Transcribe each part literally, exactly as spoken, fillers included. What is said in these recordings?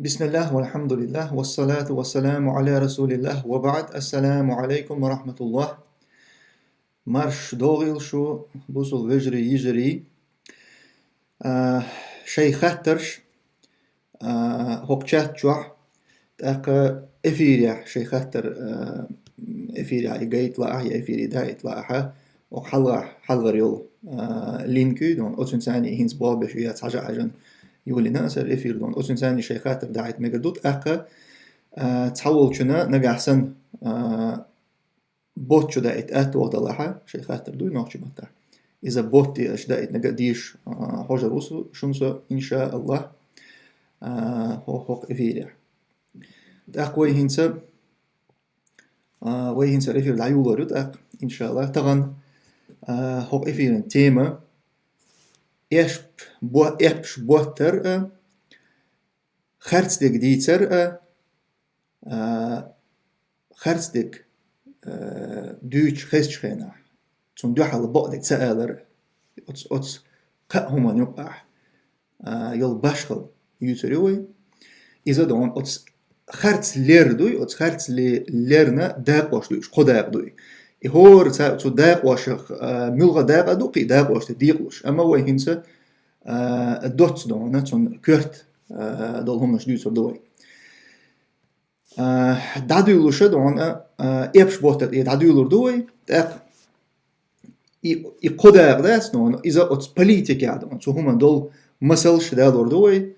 بسم الله والحمد لله والصلاة والسلام على رسول الله وبعد. السلام عليكم ورحمة الله. Марш догӀийла шу, бусалба вежарий, йижарий. А, шай хаттарш, а, хӀокху чат чохь, тӀаккха эфирехь шай хаттар, а, эфирехь и гайта лаахь, я эфире даийта лаахь, хӀокху хьалха-, хьалхара йолу, а, линк ю, оцуьнца цхьаьна хӀинца болх беш ю, яц хьажа-хьажан йолийна аса эфир, оцуьнца цхьаьна шай хаттар даийта мегар ду, тӀаккха, а, цхьаволчунна нагахь санна, а, бот чу даийта атта вогӀу далахь, шай хаттар дуй нохчийн маттахь. Иза бот тӀе аша даийтинарг а дийша, а, хьожур ву со, шуна со, иншааллахӀ, а, хӀо-, хӀокху эфирехь. ТӀаккха вай хӀинца, а, вай хӀинца эфир дӀайолор ю тӀаккха, иншааллахӀ. Тахана, а, хӀокху эфиран тема: эшп-, бо-, эпаш боттар а, харцдерг дийцар а, а, харцдерг, а, дуьйцуш хезчу хенахь, цунна дуьхьал бакъдерг ца алар, оцу, оцу кхаа хӀуманна юкъахь, а, йолу башхалла юьйцур ю вай. Иза ду оцу харц лер дуй, оцу харц ле-, лерна дакъош дуьйцуш, кхо дакъа дуй. И хӀора ца-, цу дакъошах, а, муьлхха дакъа а ду, кхин дакъош тӀе декъалуш. Амма вай хӀинца, а, доцца ду цунна коьрта, а, долу хӀуманаш дуьйцур ду вай. А, дӀадуьйлуш а ду, а, эпаш боттар тӀе дӀадуьйлур ду вай, тӀаккха и, и кхо дакъа дац, но иза оцу политикехь ду, цу хӀуманна долу масалш далор ду вай,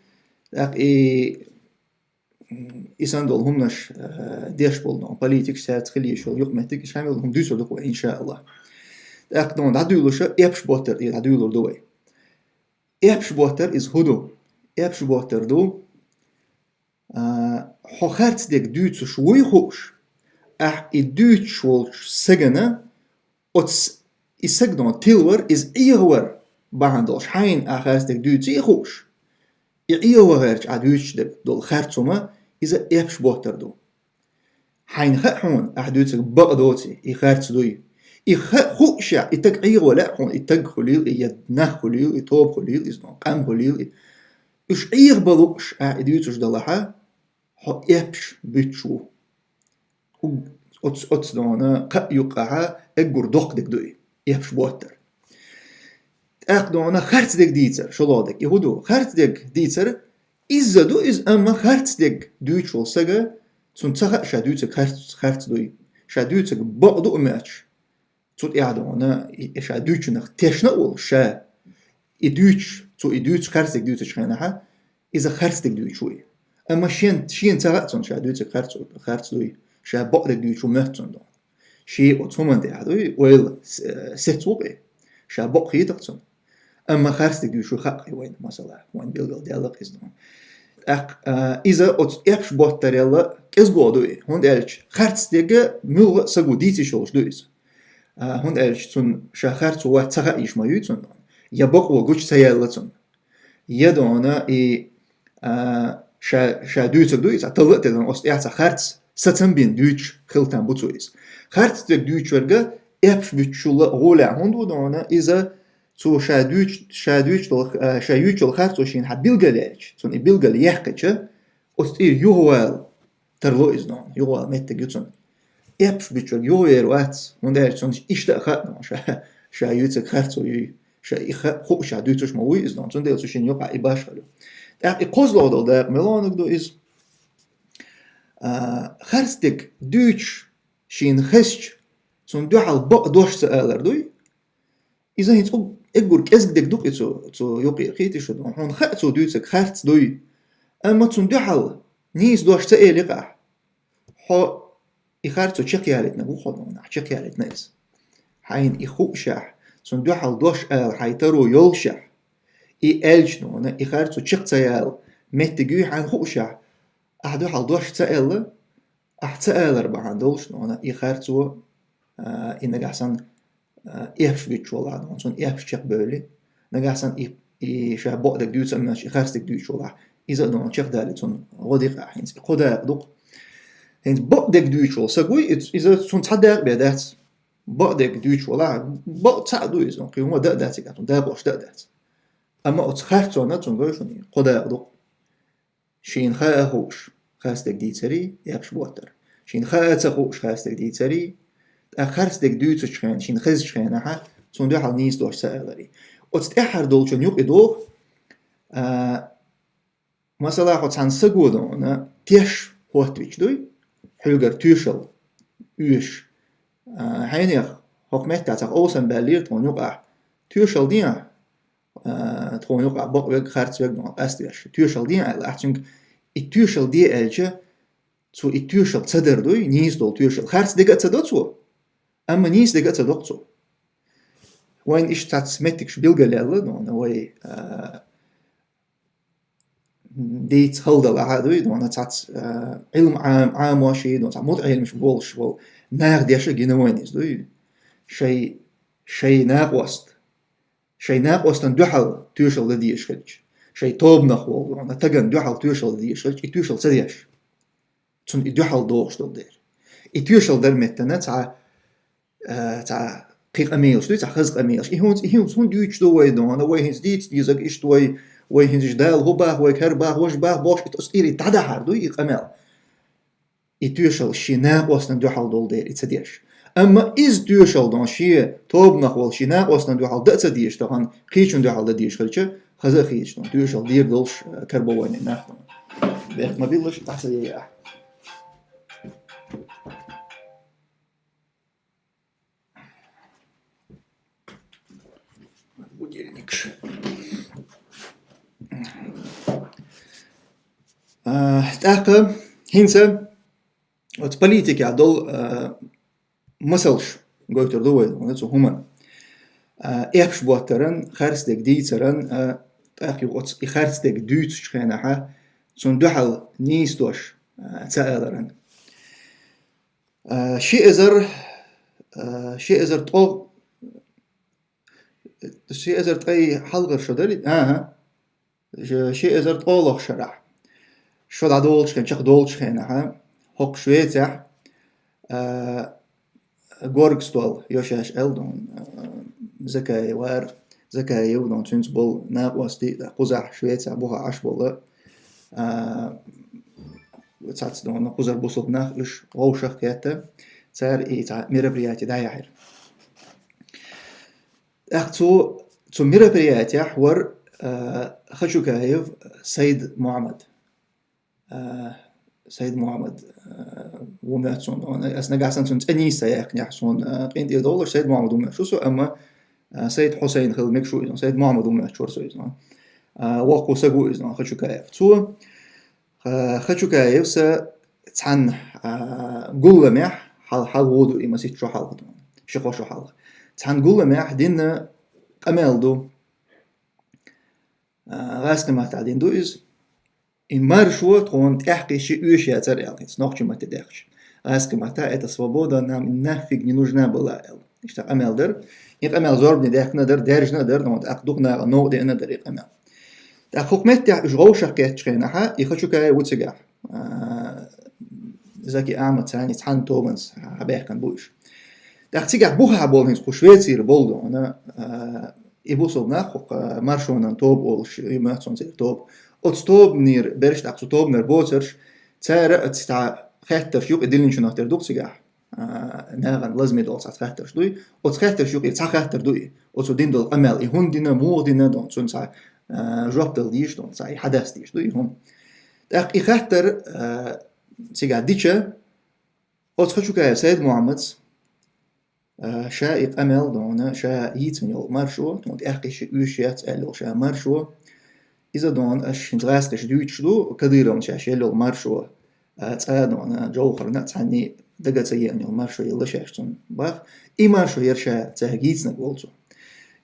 тӀаккха и, м, и санна долу хӀуманаш, а, деш болу, но политикаш цаьрца хила йиш йолу юкъаметтиг, и шамил хӀума дуьйцур ду вай, иншааллахӀ. ТӀаккха, но дӀадуьйлуш а эпаш боттар тӀе дӀадуьйлур ду вай. Эпаш боттар иза хӀун ду? Эпаш боттар ду, а, хьо харцдерг дуьйцуш вуй хууш, ахь и дуьйцуш волчу сагана оцу и сагано тилвар, иза Ӏехавар бахьана долуш, хьайна ахь харцдерг дуьйций хууш, и Ӏехавахарчу ахь дуьйцуш дерг долу харц хӀума, иза эпаш боттар ду. Хьайна хаьа хьуна, ахь дуьйцург бакъ доций, и харц дуй. И ха-, хуушехь, и таг Ӏехавала лаьа хьуна, и таг хуьлийла и, я нах хуьлийла и, тоба хуьлийла иза, къам хуьлийла и. Уьш Ӏехабан лууш ахь и дуьйцуш далахь, хьо эпаш буьтуш ву. У-, оц-, оцу дона кхаа юккъахь эггур доккха дерг ду и, эпаш боттар. ТӀаккха дона харцдерг дийцар, шолгӀа дерг. И хӀун ду? Харцдерг дийцар, изза ду иза, амма харцдерг дуьйцуш волу сага, цунна ца хаьа ша дуьйцург харц, харц дуй. Ша дуьйцург бакъ ду а моьттуш, цу тӀехь дона и, и ша дуьйцучунах тешна а волуш, ша и дуьйцуш, цо и дуьйцуш харцдерг дуьйцучу хенахь, иза харцдерг дуьйцуш ву и. Амма шен, шена ца хаьа цунна ша дуьйцург харц, харц дуй, ша бакъдерг дуьйцуш ву моьтту цунна дона. Шен оцу хӀуманна тӀехь дуй, ойла с-, сецву-кх и, ша бакъ хетахь цунна. Амма харцдерг дуьйцуш ву хаьа-кх и вайна, масала, вайна билгалдаьлла-кх иза дона. ТӀаккха, а, иза оцу эпаш боттарел кӀезгӀо ду и, хӀунда аьлча харцдерг муьлхха а саго дийца йиш йолуш ду иза. А, хӀунда аьлча цунна ша харцо вац ца хаьа йиш ма юй цунна, я бакъо гучу ца яьлла цунна. Я дона и, а, ша, ша дуьйцург ду иза, талла а тедана, оцу тӀехь цхьа харц сацам бина дуьйцуш хила там бу цо иза. Харцдерг дуьйцуш верг эпаш буьтучул а гӀолехь хӀунда ву дона, иза цо ша дуьйцу-, ша дуьйцуш долу, а, ша юьйцуш йолу харцо шена хьан билгалъяьлча, цунна и билгал яьккхича, оцу тӀера юхавала тарло иза дона, юхавала меттиг ю цунна. Эпаш буьтуш верг юхавер вац, хӀунда аьлча цунна иштта а хаьа дона, ша, ша юьйцург харцо юй, ша и ха-, хууш ша дуьйцуш ма вуй иза дона, цундела цу шина юкъахь и башхалла ю. ТӀаккха и кхозлагӀа долу дакъа мелонаг ду иза. А, харцдерг дуьйцуш шена хезча, цунна дуьхьал бакъ дош ца алар дуй, иза хӀинца эггур кӀезиг дерг ду-кх и цу, цу юкъера, кхетий шу дона. Хьуна хаьа цо дуьйцург харц дуй, амма цунна дуьхьал нийса дош ца элира ахь, хьо и харцо чекхъялийтинарг ву хьо дона, ахь чекхъялийтина иза. Хьайна и хуушехь, цунна дуьхьал дош ала хьайн таро йолушехь, и аьлча дона, и харцо чекх ца яла меттиг юй хьайна хуушехь, ахь дуьхьал дош ца аьлла, ахь ца алар бахьана долуш дона, и харцо, а, и нагахь санна, а, эпаш буьтуш валахь дона, цунна эпаш чекхбевлли, нагахь санна и, и ша бакъдерг дуьйцу а моьттуш, и харцдерг дуьйцуш валахь, иза а дона чекхдалий цунна гӀо дикъахь хӀинца. И кхо дакъа ду-кх. ХӀинца бакъдерг дуьйцуш волу саг вуй, и-, иза цунна цхьа дакъа бен дац. Бакъдерг дуьйцуш валахь, бакъ цхьаъ ду иза, кхин хӀума дан а дац, цигахь цунна дакъош дан а дац. Амма оцу харцонна цунна гой шуна, кхо дакъа ду-кх. Шийна хаа хууш, харцдерг дийцарий, эпаш боттар. Шийна хаа ца хууш, харцдерг дийцарий, тӀаккха харцдерг дуьйцучу хенахь, шийна хезачу хенахь, цунна дуьхьал нийса дош ца аларий. Оцу тӀаьххьара долчун юкъа и догӀу, а, масала, хьо цхьана саго дона теш хӀоттавича дуй, хьуьлгара тоьшалла оьшуш, а, хьенех, хӀокху меттехь цхьа къовсам баьллера тхуна юкъахь, тоьшалла ден ахь, а, тхуна юкъахь бакъ верг, харц верг дона къаьста веш. Тоьшалла ден аьлла, ахь цуьнга и тоьшалла де аьлча, цо и тоьшалла ца дар дуй, нийса долу тоьшалла. Харц дерг а ца до цо, амма нийса дерг а ца доккху цо. Вайн иштта цхьацца меттигаш билгалъяьлла, дона вай, а, дийца хала далахь а дуй, дона цхьацца, а, Ӏилма Ӏам-, Ӏамош а, дона цхьа мутаӀеламаш болуш болу наха деш а гина вайна иза дуй. Шайн, шайн накъост, шайн накъостан дуьхьал тоьшалла дан дезаш хилча, шайн тобанах волу, дона тагана дуьхьал тоьшалла дан дезаш хилча, и тоьшалла ца деш. Цунна и дуьхьал догӀуш долу дела. И тоьшалла дар меттана цхьа, а, цхьа кхин къамелаш дуй, цхьа хаза къамелаш. И хӀунца, и хӀунца хӀунда дуьйцуш ду вай, дона, вай хӀинца дийца дезарг иштта вай, вай хӀинца иштта Дала хӀу бах, вай хӀара бах, важа бах бохуш, и тӀера и дӀадахьар дуй, и къамел. И тоьшалла шен накъостан дуьхьал долу дела и ца деш. Амма иза тоьшалла, дона, шен тобанах волу шен накъостан дуьхьал дан а ца дезаш, тахана кхечун дуьхьал дан дезаш хилча, хаза а хеташ, дона, тоьшалла дийр долуш, а, карбо вайна нах, дона. Бехк ма биллаш, дӀа ца яй ахь. Будильникаш. А, тӀаккха хӀинца оцу политикехь долу, а, масалш гойтур ду вай, вайн цу хӀуманна. А, эпаш боттаран, харцдерг дийцаран, а, тӀаккха оцу и харцдерг дуьйцучу хенахь, цунна дуьхьал нийса дош, а, ца аларан. А, ши эзар, а, ши эзар тӀо-, ши эзар ткъе хьалхара шо дара? АхӀа. Ш-, ши эзар ткъолгӀа шарахь. Шо дӀадолучу хен-, чекхдолучу хенахь, хӀокху Швецехь, а, горга стол йо шаьш аьлла, дона, а, Закаев вара, Закаев, дона, цуьнца болу накъостий, кхузахь Швецехь бухахь Ӏаш болу, а, цхьацца, дона, кхузара бусулба нах, уьш вовшах а кхетта, цара и цхьа мероприяти дӀаяьхьира. ТӀаккха цу, цу мероприятиехь вара, а, Хачукаев Сайд Мухьаммад. А, Сайд Мухьаммад, а, ву моьтту суна, ас нагахь санна цуьнан цӀе нийса ца яьккхинехь, суна, а, къинтӀера довлуш, Сайд Мухьаммад ву моьттуш ву со, амма, а, Сайд Хьусайн хила мегаш ву иза, Сайд Мухьаммад ву моьттуш вара со иза. А, воккхаву саг ву иза, Хачукаев. Цо, а, Хачукаевс цхьана, а, гулламехь, хьал-, хьалха ву ду и, масийтта шо хьалха ду, ши-кхо шо хьалха. Цхьана гулламехь дина къамел ду. А, гӀазкхийн маттахь дина ду иза. И маршо тхуна тӀаьхкхиссича оьшуш яцара аьлла, хӀинца нохчийн матте даьккхича. ГӀазкхийн маттахь: «Эта свобода нам нафиг не нужна была», аьлла. Иштта къамел дара. И къамел зорбане даьккхина дара, даьржина дара, ну, тӀаккха дукха наха новкъа деана дара и къамел. ТӀаккха хӀокху меттехь уьш вовшах кхеттачу хенахь, и Хачукаев ву цигахь. А, Заки Ахьмад, царна цхьана тобанца хьабаьхкина бу уьш. ТӀаккха цигахь бухахь болу хӀинца кху Швецера болу, дона, а, и бусулба нах, хӀокху маршонан тоба олуш, и моьтту суна церан тоба. Оцу тобанера берш, тӀаккха цу тобанара боцурш, цара оцу цхьа хеттарш юкъа диллинчунах тера ду-кх цигахь, а, нахана лазаме долу цхьа хеттарш дуй. Оцу хеттарш юкъера цхьа хаттар ду и. Оцо дина долу къамел, и хӀунда дина, муха дина, дона, цунна цхьа, а, жоп дала дезаш, дона, цхьа и хьадаста дезаш ду и хӀума. ТӀаккха и хаттар, а, цигахь дича, оцу Хачукаев Сайд Мухьаммадс, а, ша и къамел, дона, ша йийцина йолу маршо, тхуна тӀаьхкхиссича оьшуш яц аьлла йолу ша маршо, иза, дона, аша хӀинца гӀазкхаша дуьйцуш ду, Кадыровна шаьш елла йолу маршо, а, цкъа, дона, Джовхарна а цхьанний дага ца еана йолу маршо елла шаьш цунна бах. И маршо яра ша цаьрга йийцинарг, олу цо.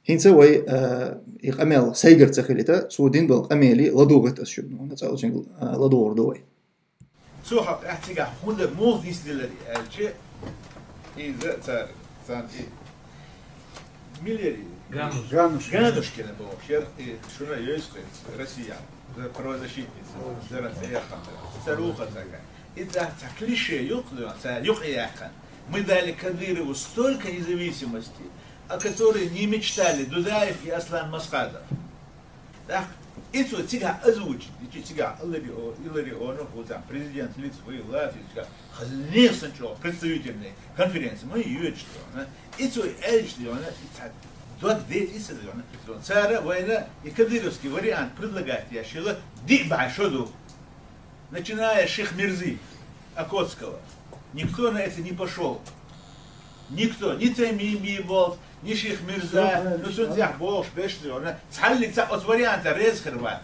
ХӀинца вай, а, и къамел сайгара ца хилийта, цо дина долу къамеле ладугӀуьйту ас шуьга, дона, цкъа оцуьнга, а, ладугӀур ду вай. Цо хьакъ ахь цигахь хӀунда муха дицделира аьлча, иза цара, царна и милери? Гануш. Гануш. Ганушкина бохуш яра, и шуна йойсу кхин, Россия, за правозащитница, за Россия. Цара вухар цара. И цхьа, цхьа клише юкъа, цара юкъа яьккхина. Мы дали Кадырову столько независимости, о которой не мечтали Дудаев и Аслан Масхадов. Так? И цо цигахь озвучить дичи, цигахь Илларион, Илларионов, вот там президент Литвы, Латвии, цигахь хаза нехан чӀогӀа представительный конференция, ма йоьдуш цо, а? И цо аьлча, и цхьа дог дайта, и ца дайта, цара вайна и кадыровский вариант предлагать еш хилла диъ бӀе шо ду. Начиная с Шихмирзы Окотского, никто на это не пошёл. Никто, ни Таймим Биболт, ни Шихмирза, ну, цунца тӀехь бохуш берш, цхьаллиг цхьа оцу варианта реза хир вац.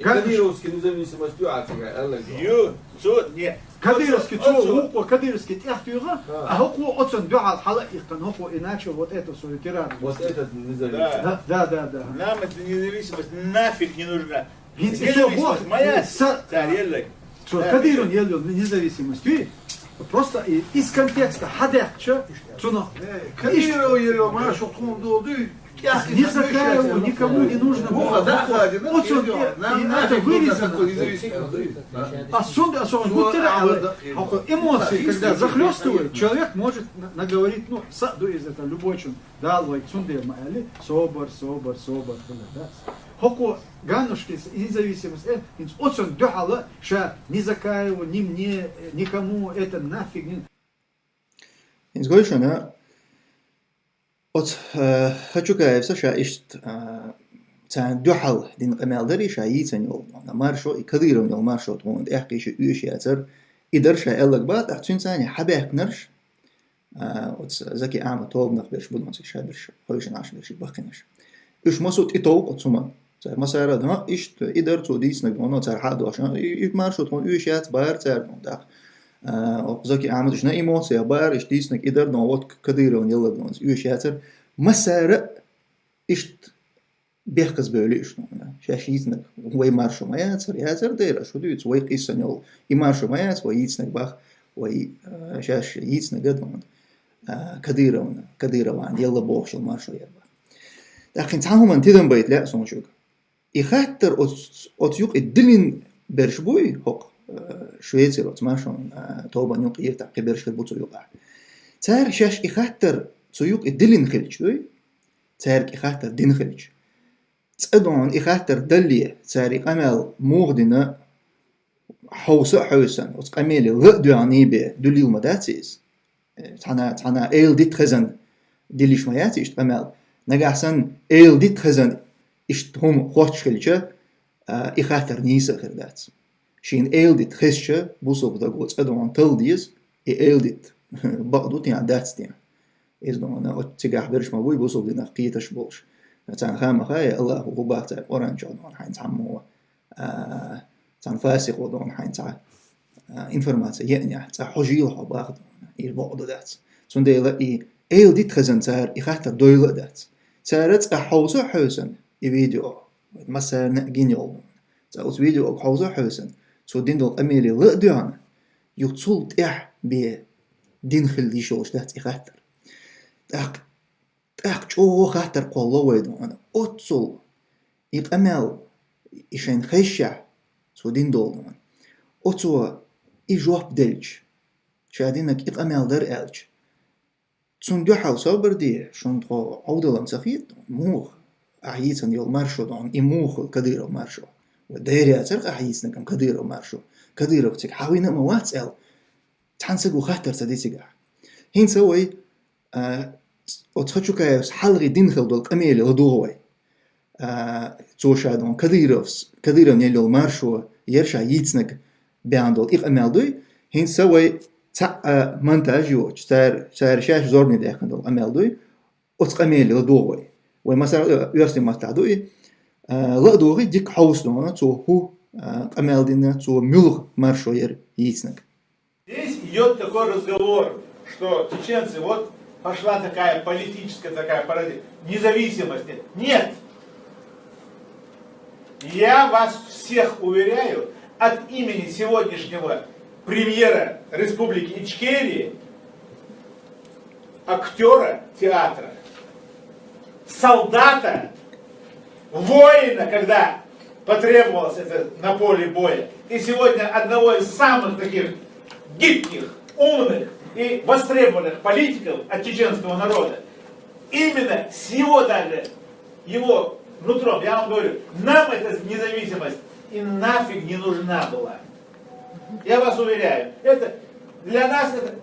Кадыровский независимость ю а цигахь аьлларг. Ю, цо, не. Кадыровский, цо, оцо, хӀокхо Кадыровский тӀехтуьйху, а хӀокхо оцунна дуьхьал хьала а иккхина, хӀокхо и начал вот это свою тираду. Вот этот независимость. Да, да, да, да. Нам эта независимость нафиг не нужна. ХӀинца и цо боху, независимость ма яц, са-, цара елларг. Цо, да, Кадыровна елла йолу независимость, и просто и из контекста хьадаьккхича, цунах. Э, Кадыров елла маршо тхуна долу дуй, тӀехь не Закаеву, никому не нужно было. Оцунна, и это вырезано. А сонда, а сонда, вот это, а вот, а вот эмоции, когда захлёстывают, человек может на-, наговорить, ну, са-, ду из этого любой чун. Дала вай цундела ма аьлли, собар, собар, собар хила дац. ХӀокхо Ганнушкин независимость, э, хӀинца оцунна дуьхьала ша ни Закаеву, ни мне, э, никому это нафиг не. ХӀинца гой шуна, оцу, э, Хачукаевс ша иштта, э, царна дуьхьал дина къамел дарий ша йийцина йолу маршо, и Кадыровн йолу маршо тхуна тӀехкхийша оьшуш яцара, и дара ша аьлларг бах, тӀаккха цуьнан царна хьабаьхкинарш, а, оцу Заки Ахьмад тобанах берш бу, цига ша берш, хойшина Ӏаш берш бахкинарш. Уьш массо а тӀетовгӀу оцу хӀуманна. Цара массара а, иштта и дара цо дийцинарг, оно цара хьа а дош, и, и маршо тхуна оьшуш яц бара цара, тӀаккха. А, оцу Заки Ахьмад уьш на эмоциях бара, иштта дийцинарг и дара, вот Кадыровн елларг, оьшуш яцара. Массара а иштта бехказбевлла уьш хӀуна. Шаьш йийцинарг вай маршо ма яцара, яцара дера, шу дуьйцу, вай къийсина йолу. И маршо ма яц вай йийцинарг бах, вай, а, шаьш йийцинарг а ду хӀуна. А, Кадыровна, Кадыровн елла бохуш йолу маршо яра бах. ТӀаккха цхьа хӀуманна тидам байта лаьа суна шуьга. И хаттар оцу, оцу юкъа и диллина берш буй, хӀокху, а, Швецера оцу маршонан, а, тобанан юкъа йира тӀаккха кхин берш хир бу цу юкъахь. Цара шаьш и хаттар цу юкъа и диллина хилча дуй, цаьрга и хаттар дина хилча. Цкъа дона и хаттар далле, цара и къамел муха дина, хьовса а хьовсана, оцу къамеле ла а доьгӀний бен, дуьллийла ма дац иза. Цхьана, цхьана эладита хезна дилиш ма яц иштта къамел. Нагахь санна эладита хезна иштта хӀума хоттуш хилча, а, и хаттар нийса а хир дац. Шена эладита хезча, бусалба даго цкъа дона талла деза, и эладита бакъ ду тен, дац тен. Иза дона, оцу цигахь берш ма буй бусалба динах кхеташ болуш. Царна ха ма хаьа, Аллахо хӀун бах цара Къуръан чохь дона хьайна цхьаммо, а, царна фасикъо дона хьайна цхьа, а, информация еанехь, цкъа хьожийла хьо бах дона, иза бакъ ду дац. Цундела и эладита хезна цара и хаттар дойла а дац. Цара цкъа хьовса а хьовсана и видео, массарна а гина йолу. Цкъа оцу видеога хьовса а хьовсана, цо дина долу къамеле ла а доьгӀна, юха цул тӀаьхьа бен дина хила йиш йолуш дац и хаттар. ТӀаккха, тӀаккха чӀогӀа хаттар кхолло вай дона. Оццул и къамел, и шайна хезчахь, цо дина долу дона. Оцо и жоп делча, ша динарг и къамел дара аьлча, цунна дуьхьал собар де, шуна тхо Ӏовдалан ца хета, муха ахьа йийцина йолу маршо дона, и муха Кадыров маршо. Вай дера яцара ахьа йийцинарг Кадыров маршо. Кадыров цига хьахийна а ма вац аьлла, цхьана саго хаттар ца де цигахь. ХӀинца вай, а, оцу Хачукаевс хьалхе дина хила долу къамеле ладугӀу вай. А, цо ша дона Кадыровс, Кадыровн елла йолу маршо яра ша йийцинарг бен долу и къамел дуй. ХӀинца вай цхьаъ, а, монтаж йоцуш, цара, цара шаьш зорбане даьккхина долу къамел дуй. Оцу къамеле ладугӀу вай. Вай масала, э, оьрсийн маттахь ду и, а, ладугӀий дика хьовса дона, цо хӀун, а, къамел дина, цо муьлха маршо яра йийцинарг. Здесь идёт такой разговор, что чеченцы, вот пошла такая политическая, такая парадигма, независимость. Нет. Я вас всех уверяю от имени сегодняшнего премьера Республики Ичкерии, актёра театра, солдата, воина, когда потребовалось это на поле боя, и сегодня одного из самых таких гибких, умных и востребованных политиков от чеченского народа, именно с его даже, его Нутром, я вам говорю, нам эта независимость и нафиг не нужна была. Я вас уверяю, это для нас это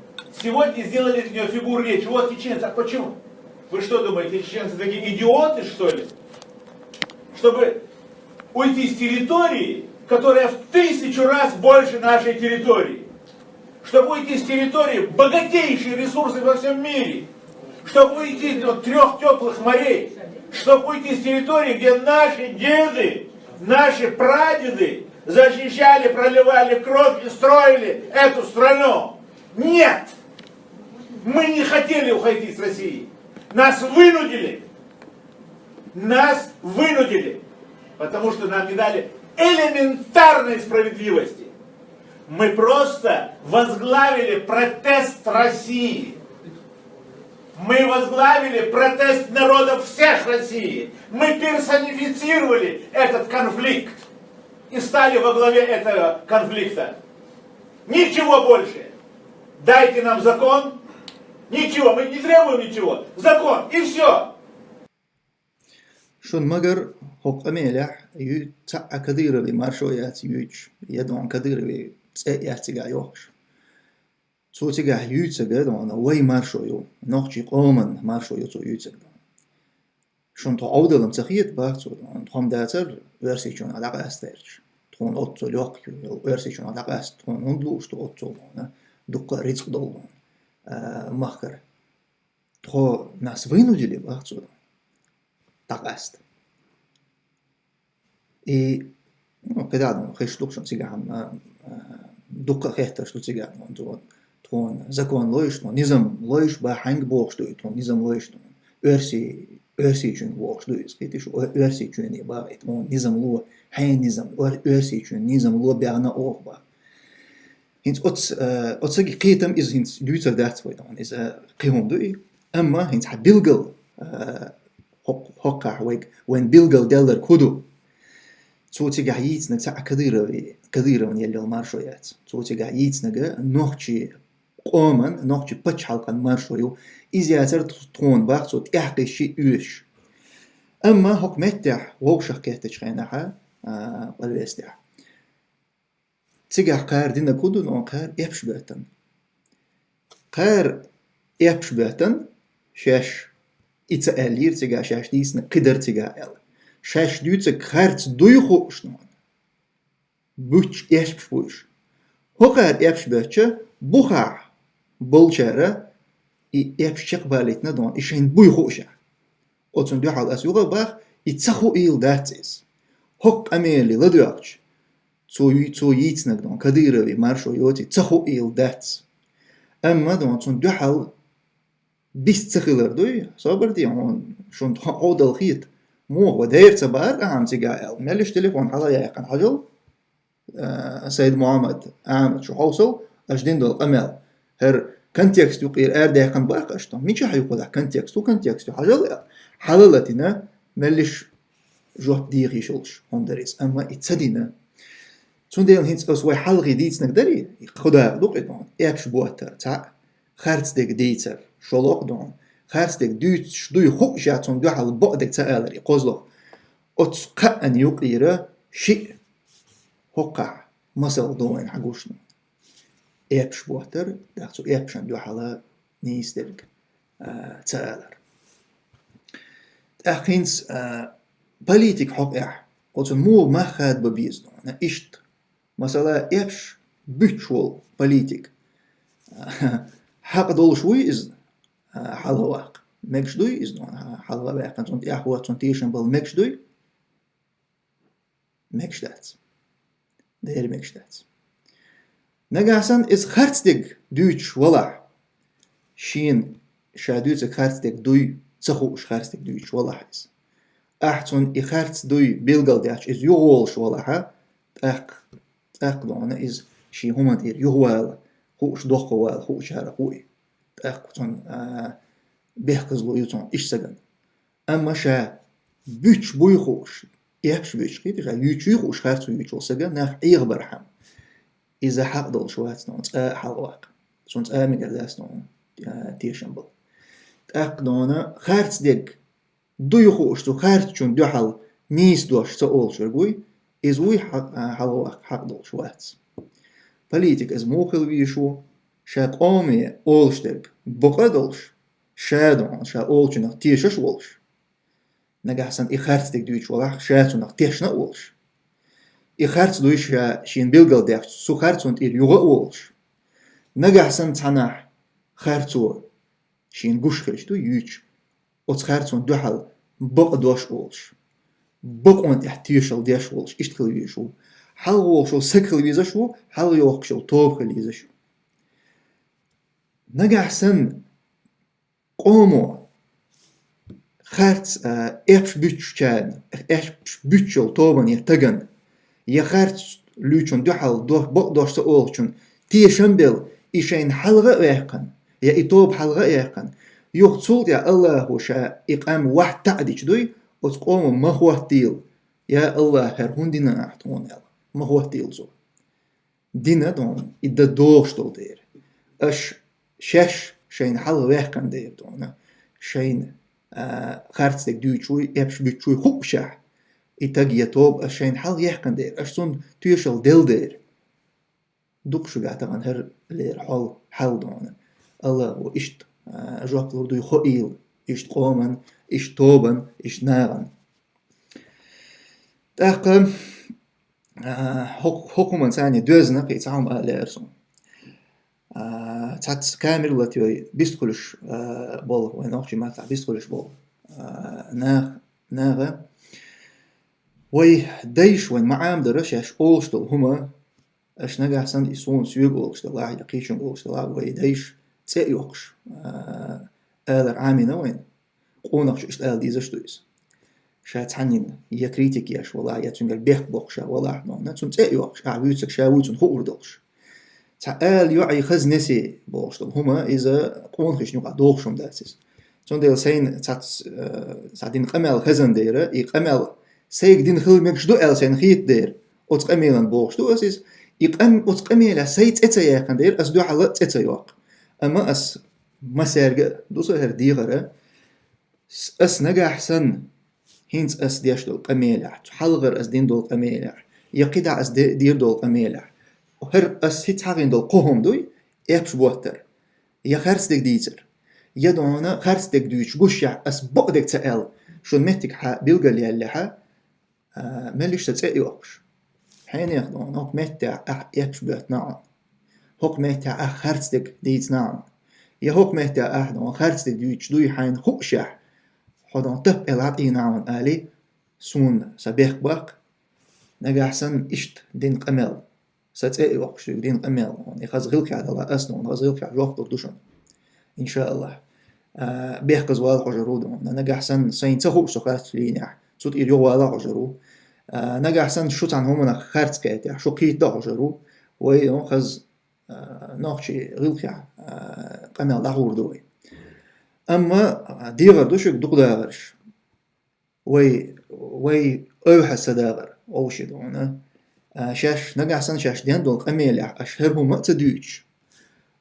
сегодня сделали из нее фигуру речи. Вот чеченцы, а почему? Вы что думаете, чеченцы такие идиоты, что ли? Чтобы уйти с территории, которая в тысячу раз больше нашей территории, чтобы уйти с территории, богатейшие ресурсы во всем мире, чтобы уйти от трех теплых морей, чтобы уйти с территории, где наши деды, наши прадеды защищали, проливали кровь и строили эту страну. Нет! Мы не хотели уходить с России. Нас вынудили. Нас вынудили. Потому что нам не дали элементарной справедливости. Мы просто возглавили протест России. Мы возглавили протест народов всех России. Мы персонифицировали этот конфликт и стали во главе этого конфликта. Ничего больше. Дайте нам закон. Ничего, мы не требуем ничего. Закон, и все. Шун магар хӀокху къамелехь ю цхьа а Кадыровый маршо яц юьйцуш, я дон Кадыровый цӀе яц цигахь йохуш. Цо цигахь юьйцург дон вай маршо ю, нохчий къоман маршо ю цо юьйцург дон. Шун тхо Ӏовдалам ца хета бах цо дон, тхо-м дацар Оьрсийчунах дӀакъаста гӀерташ. Тхуна оццул йоккха ю, Оьрсийчунах дӀакъаста тхуна хӀунда лууш ду оццул дон, дуккха а рицкъ долу дон, а, махкара. Тхо нас вынудили бах цо дон. ДӀакъаста. И, ну, кхидӀа а дон, хиш ду-кх шуна цигахь-м, а, а, дуккха а хеттарш ду цигахь дон, тхо-, тхуна закон лойш, тхуна низам лойш, бах хьаьнга бохуш ду и, тхуна низам лойш дон. Оьрси-, Оьрсийчуьнга бохуш ду иза, кхетий шу, Ой-, Оьрсийчуьне бах и тхуна низам ло, хьенан низам, Ор-, Оьрсийчуьнан низам ло баьхна оха бах. ХӀинца оц-, э, оцаги кхетам иза хӀинца дуьйцур дац вай дон, иза кхин хӀума ду и. Амма хӀинца хьан билггал, э, хӀокх-, хӀокхахь вайга, вайн билггал делларг хӀун ду? Цо цигахь йийцинарг цхьа а Кадырове-, Кадыровна елла йолу маршо яц. Цо цигахь йийцинарг нохчий къоман, нохчий пачхьалкхан маршо ю. Иза яцара тх-, тхуна бах цо тӀаьхьакхиссий оьшуш. Амма хӀокху меттехь вовшах кхеттачу хенахьа, а, къалвестехь. Цигахь кхара динарг хӀун ду, но кхара эпаш боьттан. Кхара эпаш боьттан, шаьш и ца аьллийра цигахь, шаьш дийцинарг кхидара цигахь аьлла. Шаьш дуьйцург харц дуй хууш нуна. Буьтча эпаш бу уьш. ХӀокхара эпаш боьттича, бухахь болчара и эпаш чекхбалийтина дон, и шайна буй хуушехь. Оцунна дуьхьал ас юха а бах, и ца хуийла дац иза. ХӀокху къамеле ладоьгӀча, цо ю-, цо йийцинарг дон, Кадырове маршо йоций, ца хуийла дац. Амма дон, цунна дуьхьал бист ца хилар дуй, собар де, хьуна шун тхо Ӏовдал хета. Муха ван дера ца баар ахьа цигахь аьлла. Меллиш телефон хьала яьккхина хьажал, а, Сайд-Мухьаммад, Ахьмад шу хьовсал, аша дина долу къамел. ХӀара контекст юкъера арадаьккхина баккха аша тхо. Мичахь ю кху дахь контекст? ХӀун контекст ю? Хьажал аьлла. Хьала латина, меллиш жоп дийхийша йолуш хӀума дара иза. Амма и ца дина. Цундела хӀинца аса вай хьалхе дийцинарг дарий, кху дакъа ду кхетон, эпаш боттар, цхьаъ, харцдерг дийцар, шолгӀа дон, харцдерг дуьйцуш дуй хууш а цунна дуьхьал бакъдерг ца алар и кхозлагӀа. Оцу кхаъан юкъера шиъ хӀокхахь масал ду вайна хьан гуш ду. Эпаш боттар, тӀаккха цу эпашна дуьхьала нийсдерг, а, ца алар. ТӀаккха хӀинца, а, политик хьокъехь, оцунна муха мах хадабан беза нуна, иштта. Масала, эпаш буьтуш волу политик. Хьакъ долуш вуй иза, а, хьалха ваккха? Мегаш дуй иза нуна, хьалха ваьккхина, цунна тӀехь вац, цунна тешам бала мегаш дуй? Мегаш дац. Дера мегаш дац. Нагахь санна иза харцдерг дуьйцуш валахь, шена ша дуьйцург харцдерг дуй ца хууш харцдерг дуьйцуш валахь иза. Ахь цунна и харц дуй билгалдаьлча иза юхаволуш валахьа, тӀаккха, тӀаккха дона иза шен хӀуманна тӀера юхавала хууш, дохковала хуучара хуий. ТӀаккха цунна, а, бехказло ю цунна иштта сагана. Амма ша буьтуш буй хууш, эпаш буьтуш кхетий, ша юьйцуш юй хууш харцо юьйцуш волу сага нах Ӏехабархьама, иза хьакъ долуш вац нуна цкъа а хьалха ваккха. Цунна цкъа а мегар дац нуна, а, тешам бала. ТӀаккха нуна харцдерг дуй хууш цу харцчунна дуьхьал нийса дош ца олуш верг вуй, иза вуй хьа-, а, хьалхаваккха хьакъ долуш вац. Политик иза муха хила везаш ву, ша къоме олуш дерг бакъ а долуш, ша а дона, ша олучунах тешаш а волуш. Нагахь санна и харц дерг дуьйцуш валахь, ша цунах тешна а волуш. И харц дуй ша шена билгалдаьккхича, цу харцонна тӀера юха а волуш. Нагахь санна цхьаннахь харцо шена гуш хилча ду юьйцуш, оцу харцонна дуьхьал бакъ дош а олуш. Бакъонна тӀехь тешалла деш а волуш, иштта хила везаш ву. Хьалха вогӀуш волу саг хила везаш ву, хьалха йохкуш йолу тоба хила езаш ву. Нагахь санна къомо харц, а, эпш буьттучарна, эпш буьттучу йолу тобанна я тагана, я харц луьйчун дуьхьал до-, бакъдош ца олучун тешам белла, и шайна хьалха а ваьккхина, я и тоба хьалха а яьккхина, юха цул тӀаьхьа Аллахо ша и къам вахьта а дича дуй, оцу къомо ма хӀоттийла, я Аллах, хӀара хӀунда дина ахь тхуна аьлла, ма хӀоттийла цо. Дина дона, и дан догӀуш долу дера. Аша шаьш шайна хьалха ваьккхина дера дона, шайна, а, харц дерг дуьйцуш вуй, эпш буьттуш вуй хуъушехь, и таг я тоба аша шайна хьалха яьккхина дера, аша цунна тоьшалла делла дера. Дукха шуьга тахана хӀара лера хьол хьал дона. Аллахо иштта, а, жоп лур дуй хоийла, иштта къоман, иштта тобан, иштта нахана. ТӀаккха, а, хӀокху-, хӀокху хӀуманца цхьаьна доьзна кхин цхьа хӀума ала лаьара суна. А, цхьацца камера латайой, бист хуьлуш, а, болу, вайн нохчийн маттахь бист хуьлуш болу, а, нах-, наха. Вай дайша вайн ма Ӏамадара шаьш олуш долу хӀума, аша нагахь санна и суна соьга олуш делахь, я кхечуьнга олуш делахь, вай дайша цӀе а йоккхуш, а, алар Ӏамийна вайна. Къонахчо иштта ала дезаш ду иза. Ша цхьаннина я критика еш валахь, я цуьнгара бехк боккхуш валахь, нона, цунна цӀе а йоккхуш, ахьа вуьйцург ша ву, цунна хуур долуш. Цхьа ала йоӀ и хаза несе бохуш долу хӀума, иза къонахчун юкъахь догӀуш хӀума дац иза. Цундела сайна цхьац-, э, цхьа дина къамел хазан дера, и къамел сайга дина хила мегаш ду аьлла сайна хета дера, оцу къамелан бохуш ду аса иза. И къам-, оцу къамелехь сайн цӀе ца яьккхина дера, аса дуьхьал а цӀе ца йоккху. Амма ас массаьрга а ду со хӀара дехар, с-, ас нагахь санна, хӀинца ас деш долу къамелехь, цу хьалхара ас дина долу къамелехь, я кхидӀа ас де-, дийр долу къамелехь, хӀара ас хӀинца хьахийна долу кхо хӀума дуй, эпш боттар, я харц дерг дийцар, я дона харц дерг дуьйцуш гушшехь ас бакъдерг ца аьлла, шун меттиг хьан билгалъяьллехьа, а, мел иштта цӀе а йоккхуш. Хьенех дона, хӀокху меттехь ахь эпш боьттина хьуна. ХӀокху меттехь ахь харц дерг дийцина хьуна. Я хӀокху меттехь ахь дона харц дерг дуьйцуш дуй хьайна хуъушехь, хьо дона тапп аьлла дӀатӀийна хьуна али, суна сан бехк баккха. Нагахь санна иштта дина къамел. Сан цӀе а йоккхуш дина къамел. И хаза гӀиллакхехь дала ас дона, хаза гӀиллакхехь жоп лур ду шуна. Иншааллах. А, бехказа вала хьожур ву дона. Нагахь санна сайна ца хууш со харц лийнехь, цу тӀера юхавала хьожур ву. А, нагахь санна шу цхьана хӀуманах харц кхетехь, шу кхетта хьожур ву. Вай, ну, хаза, а, нохчийн гӀиллакхехь, а, къамел дӀахьур ду вай. Амма, а, дехар ду шуьга дукха дахарш. Вай, вай ойхьа ца дагӀар, овши дона. А, шаьш, нагахь санна шаьш ден долу къамелехь, аша хӀара хӀума а ца дуьйцуш.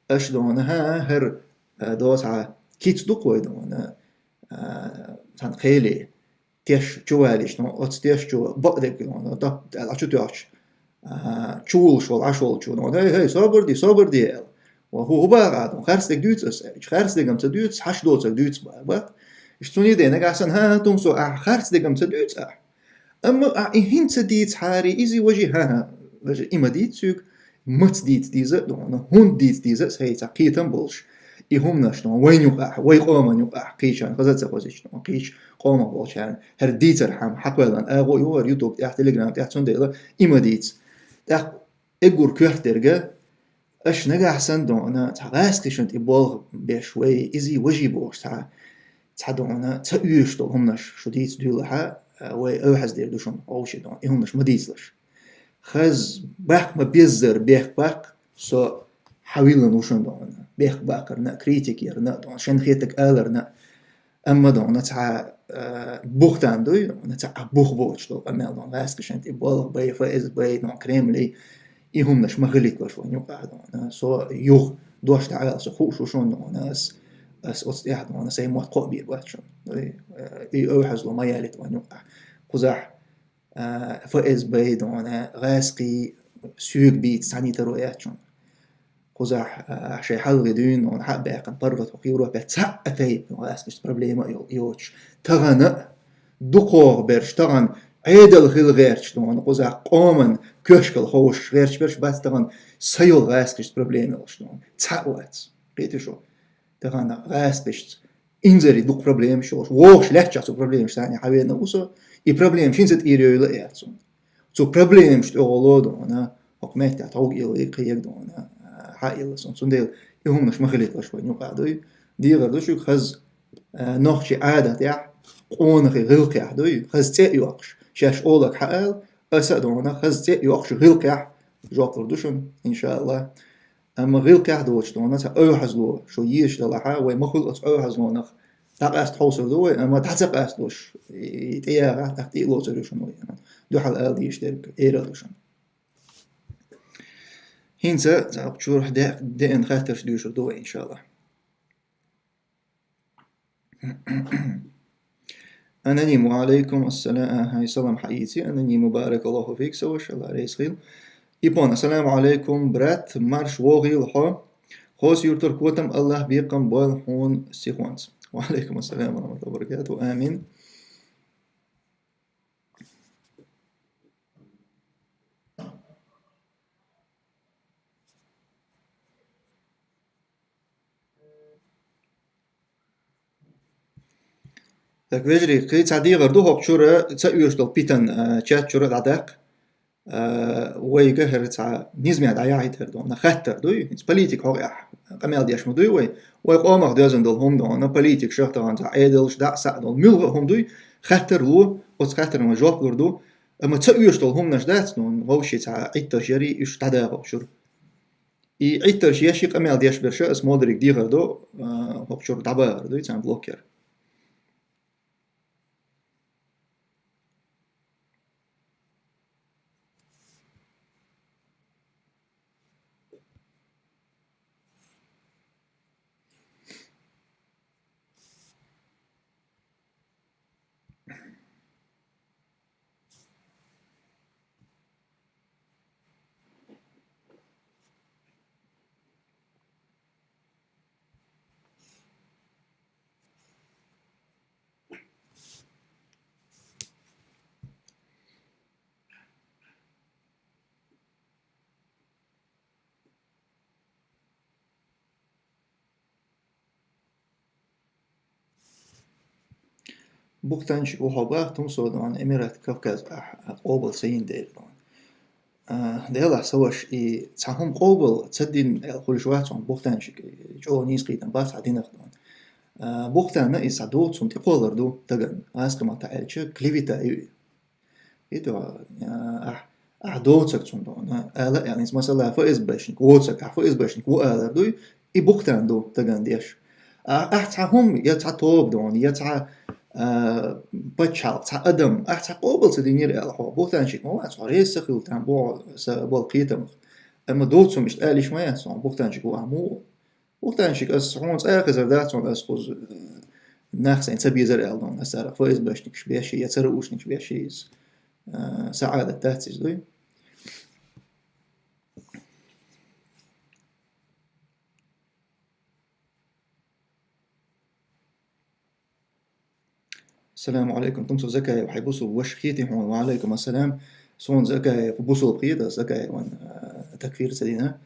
Аша дона, хӀа, хӀара, а, доцахьа кица ду-кх вай дона, а, цхьана кхеле, теш чу валийча, дона, оцу теш чу бакъдерг дона, тап аьлла чу тоьхча, а, чувуллуш волу Ӏаш волчо, дона, хӀей, хӀей, собар де, собар де, аьлла. Ва хӀу, хӀу баха ахь, дона, харц дерг дуьйцу аса, аьлча, харц дерг-м ца дуьйцу, хьаш доцург дуьйцу баха, баккха. Иштта цунна и дена, нагахь санна, хӀа, хӀа, тумсо, ахь харц дерг-м ца дуьйцу ахь. Амма ахь и хӀинца дийцахьара, иза важи, хӀа, хӀа, важи, и ма дийца соьга, маца дийца деза а дона, хӀунда дийца деза а, сай цхьа кхетам болуш. И хӀуманаш дона, вайн юкъахь, вай къоман юкъахь, кхечарна хаза а ца хозуьйтуш дона, кхечу къомах болчарна, хӀара дийцархьама, хьакхоьллина агӀо а ю хӀара ютуб тӀехь, телеграм тӀехь, цундела и ма дийца. ТӀаккха эггур коьрта дерг, аша нагахь санна дона, цхьа гӀаскхишна тӀе болх беш вай, изий важий бохуш цхьа, цхьа дона, ца оьшуш долу хӀуманаш шу дийца дуьйлахьа, вай ойхьаздийр ду шуна, овши дона, и хӀуманаш ма дийцалаш. Хаза баккха ма беззара бехк баккха, со хьавиллина ву шуна дона, бехк баккхарна а, критика ярна а дона, шен хетаг аларна а. Амма дона цхьа, а, бухтан дуй, дона цхьа а бух боцуш долу къамел дона, гӀаскхишна тӀе болх бай, ФСБ, дона Кремлий, и хӀуманаш ма хилийталаш вайн юкъахь дона. Со юха дош дӀаала, со хууш ву шуна дона, ас, ас оцу тӀехь дона, сайн мотт кхоъ бийр бац шуна. И, а, и ойхьазло ма ялийта вайн юкъахь. Кхузахь а, ФСБ-й дона, гӀаскхий соьга бийца цхьаьнатаро яц шуна. Кхузахь, а, шайн хьалхе дуьйна дона хьа а баьккхина, паргӀат хӀокху Европехь цхьа а тайпа гӀаскхашца проблема а йо-, йоцуш. Тахана а дукхох берш, тахана Ӏедал хила гӀерташ дона, кхузахь къоман коьшкал ховшаш гӀерташ берш бац тахана, са йолу гӀаскхашца проблема йолуш дона. Цхьа а вац. Кхетий шу? Тахана гӀаскхашца инзаре дукха проблемаш йолуш, вогӀуш лаьттачохь цу проблемаш санна хьавеана ву со, и проблемаш хӀинца тӀера йойла а яц суна. Цу проблемаш тӀехула дона, хӀокху меттехь тховга ила и кхега дона, хьаилла суна. Цундела и хӀуманаш ма хилийталаш вайн юкъахь дуй. ДегӀар ду шуьга хаза, а, нохчийн Ӏадатехь, къонахий гӀиллакхехь дуй, хаза цӀе а йоккхуш. Шаьш олаг хьаала, аса а дона, хаза цӀе а йоккхуш гӀиллакхехь жоп лур ду шуна, иншааллахӀ. Амма гӀиллакхехь доцуш дона, цхьа оьгӀазло шу езаш делахь, вай ма хуьлу оцу оьгӀазлонах. ДӀакъаста хьовсур ду вай, амма дӀа ца къасталуш, и тӀеяхахь, тӀаккха тӀе а лоцур ю шуна вай. Дуьхьал ала дезаш дерг, эрна ду шуна. ХӀинца цхьа чуьра де-, деана хаттарш доьшур ду вай, иншааллахӀ. Аноним, ва алейкум ассалам, ага, салам хьаийци. Аноним, баракаллаху фик, сан ваша, Алла реза хуьлда. Ипон, ассаламу алейкум, брат, марша вогӀийла хьо. Хьо сан юьртара котам, Аллах бекхам бойла хьуна сихонца. Ва алейкум ассалам ва рахматуллахи ва баракатуху. Амин. Так, вежарий, кхин цхьа дегӀар ду хӀокху чуьра, ца оьшуш долу питана, а, чат чуьра дӀадаккха. А, вайга хӀара цхьа низамехь дӀаяхьийтар дона, хаттар дуй, хӀинца политика хьокъехь къамел деш ма дуй вай. Вай къомах доьзна долу хӀума дона, политика шахтагӀан цхьа Ӏедалш дӀа а схьа а долу. Муьлхха а хӀума дуй, хаттар ло, оцу хаттарна вай жоп лур ду. Амма ца оьшуш долу хӀуманаш дац, ну, вовшийн цхьа Ӏиттарш ярий, уьш дӀадахьа хӀокху чуьра. И Ӏиттарш еш и къамел деш берш а ас ма-дарра дегӀар ду, а, хӀокху чуьра дӀабахар дуй, царна блок яр. Бухтанчик ву хьо бах, Тумсо дона, Эмират Кавказ, ахь, ахь къобал ца йина дела дона. А, делахь, сан ваша, и цхьа хӀума къобал ца дина аьлла хуьлуш вац хьуна, Бухтанчик, чӀогӀа нийса кхетам бац хьан динарх дона. А, Бухтана иза цхьа доцу хӀума тӀекхоллар ду даган, гӀазкхийн маттахь аьлча, клевета ю и. Иту, а, ахь, ахь доцург цунна дона, ала а аьлла, хӀинца масала ФСБшник воцург, ахь ФСБшник ву алар дуй, и бухтан ду даган деш. А, ахь цхьа хӀума, я цхьа тоба дона, я цхьа, а, пачхьалкх, цхьа адам, ахь цхьа къобал ца динера аьлла хьо, бухтанчик ма вац хьо, реза ца хила там боху сан болу кхетамах. Амма доцу хӀума иштта ала йиш ма яц хьуна, бухтанчик ву ахь муха. Бухтанчик ас хьуна цкъа а хезар дац хьуна ас кхуза, э, нах сайна ца безар аьлла дона, ас царах ФСБшникаш беш, я ЦРУшникаш беш иза. Э, сан Ӏадат дац иза дуй. Салам алейкум, Тумсо Закаев, хьайн бусулба ваша хетий хьуна? Ва алейкум ассалам. Суна Закаев бусулба хета, Закаеван, а, такфир ца дина.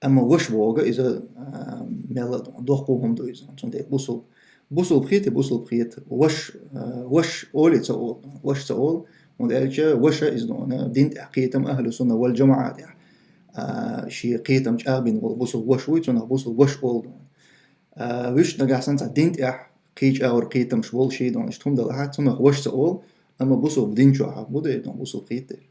Амма ваша бохург иза, а, мелла а доккха хӀума ду иза. Цундела бусулба, бусулба хета, бусулба хета. Ваша, а, ваша олий ца олу, ваша ца олу. ХӀунда аьлча ваша иза дона дин тӀехь кхетам ахьлу сунна вал джамаӀа тӀехь. А, шен кхетам чӀагӀбина волу бусулба ваша вуй, цунах бусулба ваша олу дона. А, вуьш нагахь санна цхьа дин тӀехь кхечу агӀор кхетамаш болу ший дона, иштта хӀума далахь, цунах ваша ца олу, амма бусулба дин чохь бу дера дона, бусулба хета дера.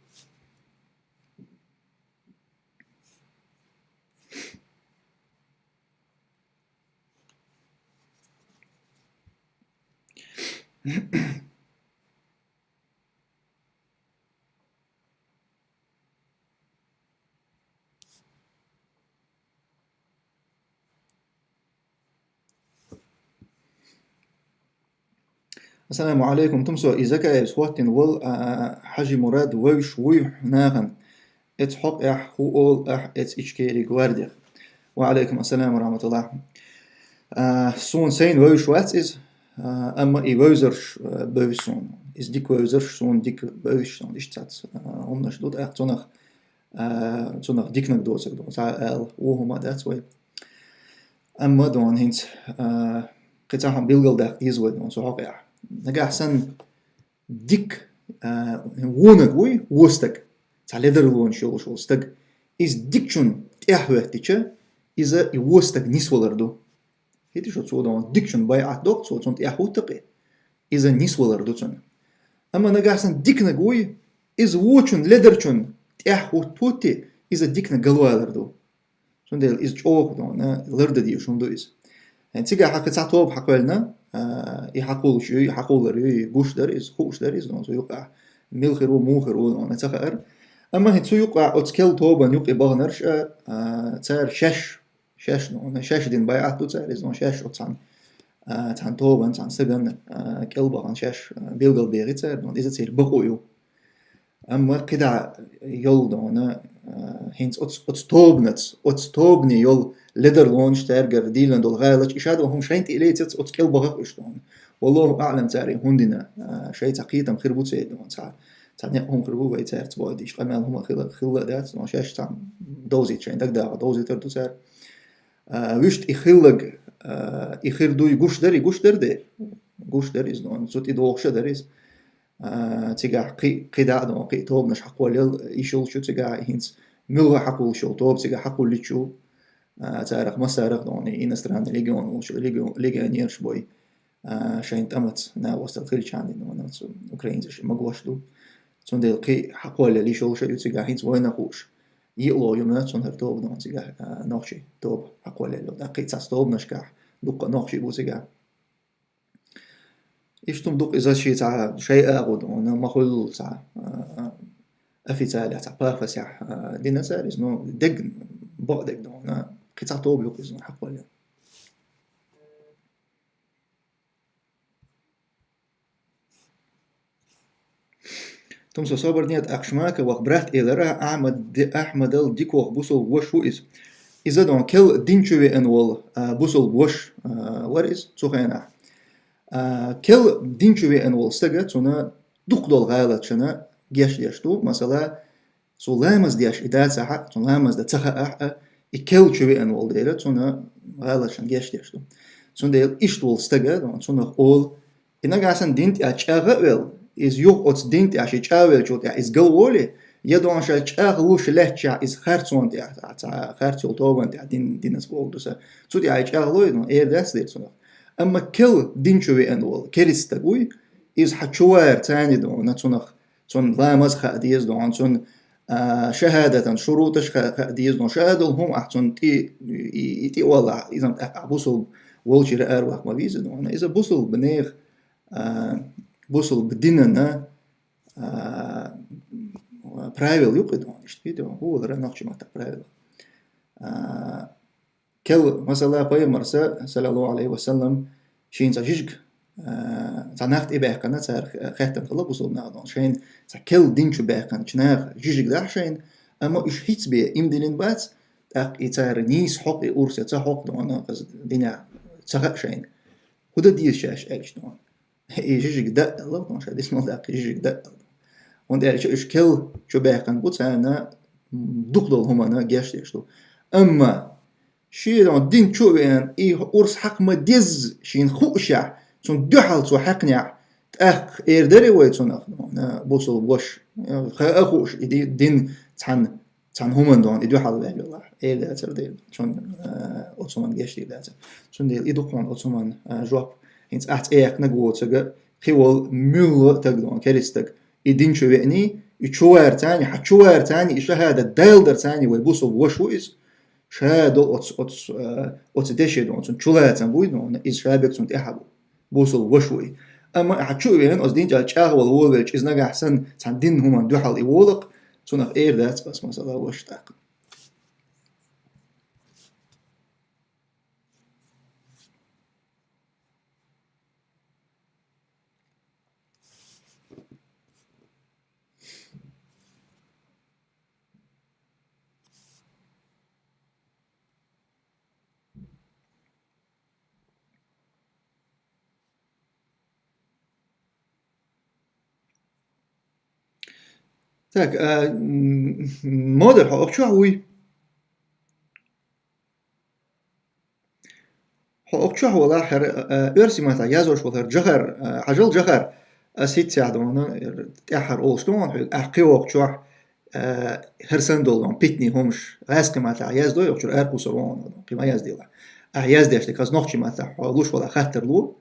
Ассаламу алейкум, тумсо, из Закаевс хӀоттина вол, а, Хьажи Мурад вевзаш вуй хьо нахана? Эц хьокъехь хӀу ол ахь эц Ичкери гвардех. Ва алейкум ассалам ва рахматуллах. А, суна сайна вевзаш вац из, а, амма и вевзарш, а, бевза суна. Из дика вевзарш суна дика бевзаш суна. Иштта цац, а, хӀуманаш ду тӀаккха цунах, а, цунах диканаг доцург ду. Цхьа ала, вон хӀума дац вай. Амма дона хӀинца, а, кхин цхьа хӀума билгалдаккха деза вай дона цу хьокъехь. Нагахь санна дика, а, вонаг вуй, вон стаг, цхьа ледарлонаш йолуш волу стаг, иза дикачун тӀаьхьахӀоьттича, иза и вон стаг нисвалар ду. ХӀета шу цо дона дикачун байӀат доккху цо, цунна тӀаьхьахӀуттакъе, иза нисвалар ду цунна. Амма нагахь санна диканаг вуй, иза вочун, ледарчун тӀаьхьахӀуттахӀутти, иза диканаг галвалар ду. Цундела иза чӀогӀа дона лардан дезаш хӀума ду иза. Э, цигахь хьан кхин цхьа тоба хьакхоьллина, а, и хьакхуллуш юй, и хьакхуллар юй, гуш дара иза, хууш дара иза, дона цу юкъахь мила хир ву, муха хир ву, дона ца хаьара. Амма хӀинца цу юкъахь оцу керла тобанна юкъе баханарш а, а, цара шаьш, шаьш, дона, шаьш дина байӀат ду цара иза, дона шаьш оцу цхьана, а, цхьана тобанна, цхьана стаганна, а, кӀел бахана шаьш, а, билгалбехи цара, дона иза церан бакъо ю. Амма кхидӀа йолу дона, а, хӀинца оцу, оцу тобанаца, оцу тобане йолу ледарлонаш, цаьргара дийлина долу гӀалаташ, и ша дона хӀума шайна тӀе а лецац, оцу кӀел бахахь уьш дона. Валлаху аӀлам цара и хӀунда дина, а, шайн цхьа кхетам хир бу церан дона, цхьа, цхьа некъ хӀума хир бу вай цаьрца боху дийш, къамел хӀума хила, хила а дац, дона шаьш цхьана довзийта шайна дагадогӀу, довзийтар ду цара. А, вуьшта и хилларг, а, и хир дуй гуш дара, и гуш дара дера. Гуш дара иза дона, цу тӀе догӀуш а дара иза. А, цигахь кхин, кхидӀа а дона, кхин тобанаш хьакхоллал, и шул шу цигахь хӀинца муьлха хьакхуллуш йолу тоба цигахь хьакхуллича шу, а, царах массарах дона, иностранный легион волчу, легион, легионераш бой, а, шайн тӀамаца накъостал хилчарна дона, цу украинцаша магош ду. Цундела кхин хьакхоллал и шул шу ю цигахь хӀинца вайна хууш. Йиъло ю ма цунна хӀара тоба дона цигахь, а, нохчий тоба хьакхоллал йолу. ТӀаккха кхин цхьа тобанашкахь дуккха нохчий бу цигахь. Иштта хӀума дукха иза ши цхьа шай агӀо дона, ма хуьллу цхьа, а, официалехь, цхьа пафосехь, а, дина цара иза, ну, дерг, бакъдерг дона, кхин цхьа тоба ю иза хьакхоллал. Тумсо, собар нет, ахча мака вах брат элара Ахьмад, Ахьмадал дикох бусул вош ву иза. Иза дон кел дин чу веан вол, а, бусул вош, а, вар иза цу хенахь. А, кел дин чу веан вол стага цуна дукха дол гӀалатшана геш деш ду, масала, цу ламаз деш и дацахьа, цу ламаз да ца хаахьа, и кел чу веан вол дела, цуна гӀалатшана геш деш ду. Цундела иштта вол стага, цунах ол, и нагасан дин тӀехь чӀагӀа а вел, иза юха оцу дин тӀехь ши чӀагӀа велчул тӀехь иза галволи, я дон ша чӀагӀа луш лаьттачехь иза харцон тӀехь, ца, ца харцул тобан тӀехь дин, динас боху дуса. Цу тӀехь и чӀагӀа лой, ну, эр дац дер цунах. Амма кел дин чу веан вол, керистаг вуй, иза хьа чу вара цани дона цунах, цун ламаз хаа деза дона, цун, а, шахадатан шуруташ хаа, хаа деза дона. Шахадал хӀума ахь цун тӀи, и, и тӀи валахь, иза тӀаккха бусул волчира арвах ма виза дона. Иза бусул бнех, а, бусул бдинана, а, правил юкъи дона, иштта дона. ХӀу валара нохчи матта правил. А, кел, масала, пайхамарса, саллаллаху алейхи ва саллам, шийна цхьа жижиг, а, цхьа нах тӀе баьккхана, цара хаьттина хала бусул наха дона. Шайна цхьа кел дин чу баьккхана, чу наха жижиг дахь шайна, амма уьш хӀиц бе, им дилин бац, тӀаккха и цара нийса хьокъ, и урса ца хьокъ дона, хаза дина ца хаьа шайна. ХӀу дан деза шаьш аьлча дона. И жижиг даъал, потому что дисмал даккха жижиг даъал. ХӀунда аьлча уьш кел чу баьккхина бу, царна дукха долу хӀумана геш деш ду. Амма шен дон дин чу а веана, и урс хьакха ма дезза шийна хуушехь, цунна дуьхьал цо хьаькхнехь, тӀаккха эр даре вай цунах, бусул вош, хаа хууш, и ди-, дин цхьана цхьана хӀуманна дона и дуьхьал ваьллалахь, эр дацара дела, цунна, а, оцу хӀуманна геш дийр дацара. Цундела и ду кхунна оцу хӀуманна, а, жоп. ХӀинца ахь цӀе яьккхинарг воцург, кхин волу муьлхха а таг дона, керистаг. И дин чу веаний, и чу вара царний, хьан чу вара царний, и шахадат дала дара царний, вай бусул вош ву иза. Ша до оцу, оцу, а, оцу деше дона, цунна чулацам буй дона, иза ша бег цунна тӀаьхьа бу. Бусул вош ву и. Амма ахьа чу а веана, оцу дин чӀа чӀагӀвала волавелча, иза нагахь санна цхьана дин хӀуманна дуьхьал и волакх, цунах эр дац ас масала вош тӀаккха. Так, а, м, ма дарра, хьо охчохь вуй? Хьо охчохь валахь, хӀара, а, оьрсийн маттахь яздеш волу хӀара Джохар, а, хьажал, Джохар, ас хӀинццехь дуьйна, тӀаьххьара олуш ду хьуна хьоьга, ахь кхин охчохь, а, хӀара санна долу дуьйна питанийн хӀумаш гӀазкхийн маттахь яздой, охчуьра аракхуссур ву хьуна, кхин ма яздийла. Ахь яздеш дерг хаза нохчийн маттахь хьо луш валахь хаттар ло,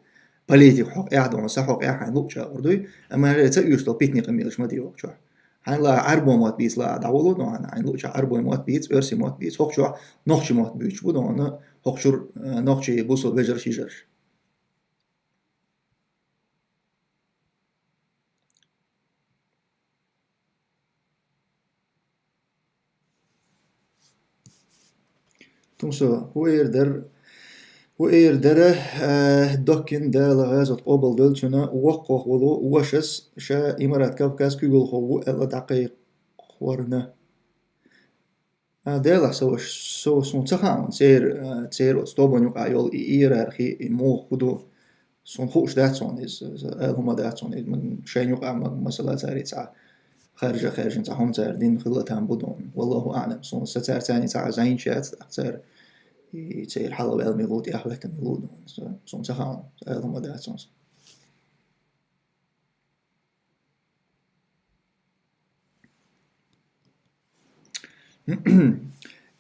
политика хьокъехь дуьйна, сан хьокъехь хьайна луъучу агӀор дуй, амма хӀара ца оьшуш долу питанийн къамелаш ма де охчохь. Хьайна ла Ӏарбойн мотт бийца ла дӀаволу дуьйна, хьайна луъучохь Ӏарбойн мотт бийца, оьрсийн мотт бийца, хӀокху чохь нохчийн мотт буьйцуш бу дуьйна, хӀокху чуьра, э, нохчий, бусалба вежарш, йижарш. Тумсо, хӀу эр дара, хӀу эр дара, э, доккхина Дала гӀазот къобалдойла цуьнан, воккхах волу вашас ша Имарат Кавказ куьйгалхо ву аьлла дӀакхайкхорна. А, Делахь, со, со, суна ца хаьа, церан, а, церан оцу тобанна юкъахь йолу и иерархи, и муха хӀу ду, суна хууш дац суна иза, иза ала хӀума дац суна иза, м, шайна юкъахь ма-, масала цара цхьа харжа, хаьржина цхьа хӀума цара дина хилла там бу дуьйна. Валлаху аӀлам, суна сан цара царний цхьа а зӀеначу яц, тӀаккха цара и церан хьалхаваьлла мила ву, тӀехӀоьттина мила ву дуьйна. Со, суна ца хаьа, ала хӀума дац суна.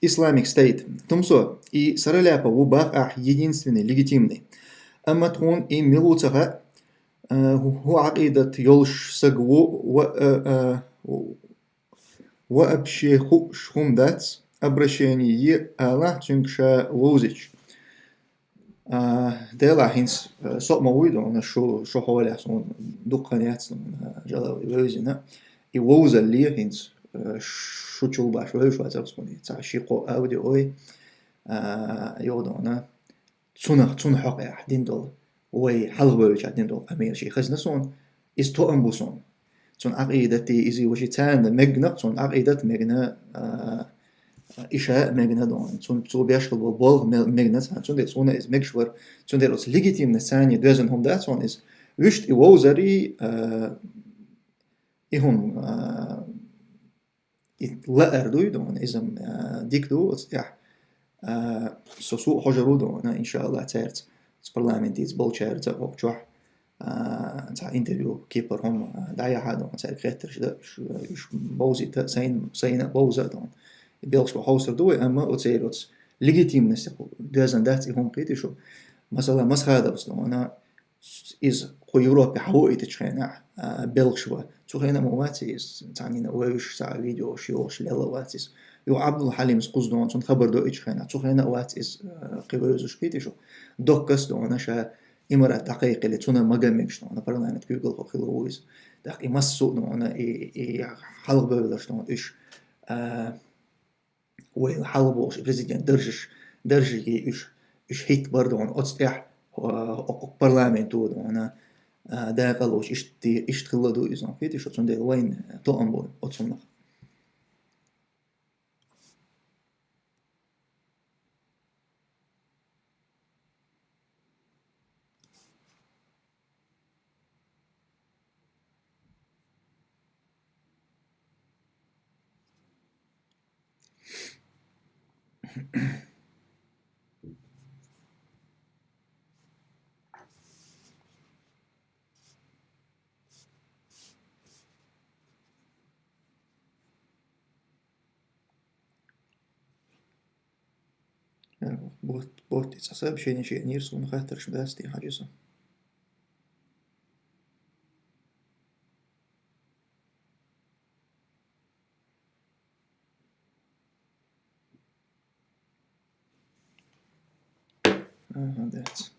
Islamic State. Тумсо, и саралаьпа ву бах ахь единственный, легитимный. Амма тхуна и мила ву ца хаьа, э, хӀу Ӏакъидат йолуш саг ву ва, э, э, вообще хууш хӀума дац, обращение е алахь цуьнга ша вовзича. А, Делахь, хӀинца, а, со а ма вуй дуьйна, шу, шу хьолехь суна дукха хан яц дуьйна, а, жала вевзина. И вовзалле хӀинца, а, шу чул баш вевзаш вацара суна, цхьа ши-кхо аудио ой, а, йо дуьйна, цунах, цунна хьокъехь дина долу, вай хьалхавевлчохь дина долу къамелаш хезна суна, иза тоам бу суна. Цунна Ӏакъидат, иза ваьши царна мегна, цунна Ӏакъидат мегна, а, и ша а мегна дуьйна. Цунна цо беш хилла болу болх ме-, мегна царна. Цундела суна иза мегаш вара. Цундела оцу легитимность царний доьзна хӀума дац суна иза. Вуьшта и вовзарий, а, и хӀума, а, и лаар дуй дуьйна, иза, а, дика ду оцу тӀехь. А, со суо хьожур ву дуьйна, иншааллахӀ, цаьрца, оцу парламентица болчаьрца а хӀокху чохь, а, цхьа интервью, кепара хӀума, а, дӀаяхьа дуьйна, цаьрга хеттарш дан, уьш, уьш бовзийта, сайна, сайна а бовза дуьйна. И белхаш бан хьовсур ду вай, амма оцеран оцу легитимность доьзна дац и хӀума, кхетий шу. Масала, Масхадовс дуьйна, иза кху Европе хьахоуьйтучу хенахь, а, белхаш бан. Цу хенахь ма вац иза, цхьанна вевзаш, цхьа видеош йохуш лелла вац иза. Юха Ӏабдул-Хьалимс кхуза дуьйна, цунна хабар доуьйтучу хенахь. Цу хенахь а вац иза, а, кхин вевзаш, кхетий шу. Доккха ас дуьйна ша Имарат дӀакхайкхале, цунна мага мегаш дуьйна, парламент куьйгалхо хилла ву иза. ТӀаккха и массо а дуьйна, и, и хьалхабевлларш дуьйна, уьш, а, вай хьалха бохуш, и президент даржаш, даржашкахь уьш, уьш хӀитта бара дуьйна, оцу тӀехь, а, окху парламенто дуьйна, а, дакъа луш, иштта, иштта хилла ду иза, кхетий шу, цундела вайна тоам бу оцунах. Бот, бот, цхьа сообщение шен йира суна, хаттарш дац те хьажа со. Ага, дац.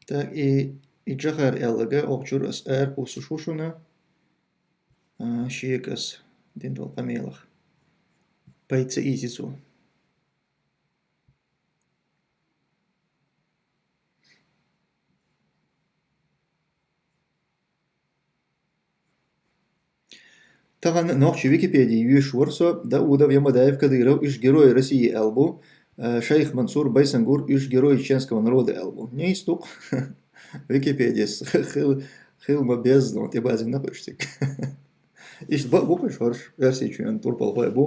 Так, и, и Джохар аьлларг, оха чуьра ас ара кхуссуш ву шуна, а, шега ас дина долу къамелах. Пайда ца ийзи цо. Тахана нохчийн Википеди йоьшуш вара со, Даудов, Ямадаев, Кадыров, уьш герои России аьлла бу, э, Шайх Мансур, Байсангур, уьш герои чеченского народа аьлла бу. Нийса ду-кх. Википедияс хила, хила ма безза, но тӀебазина кхуьш цига. Иштта бакъ бу кхуьш хӀорш, Оьрсийчоьнан турпалхой бу,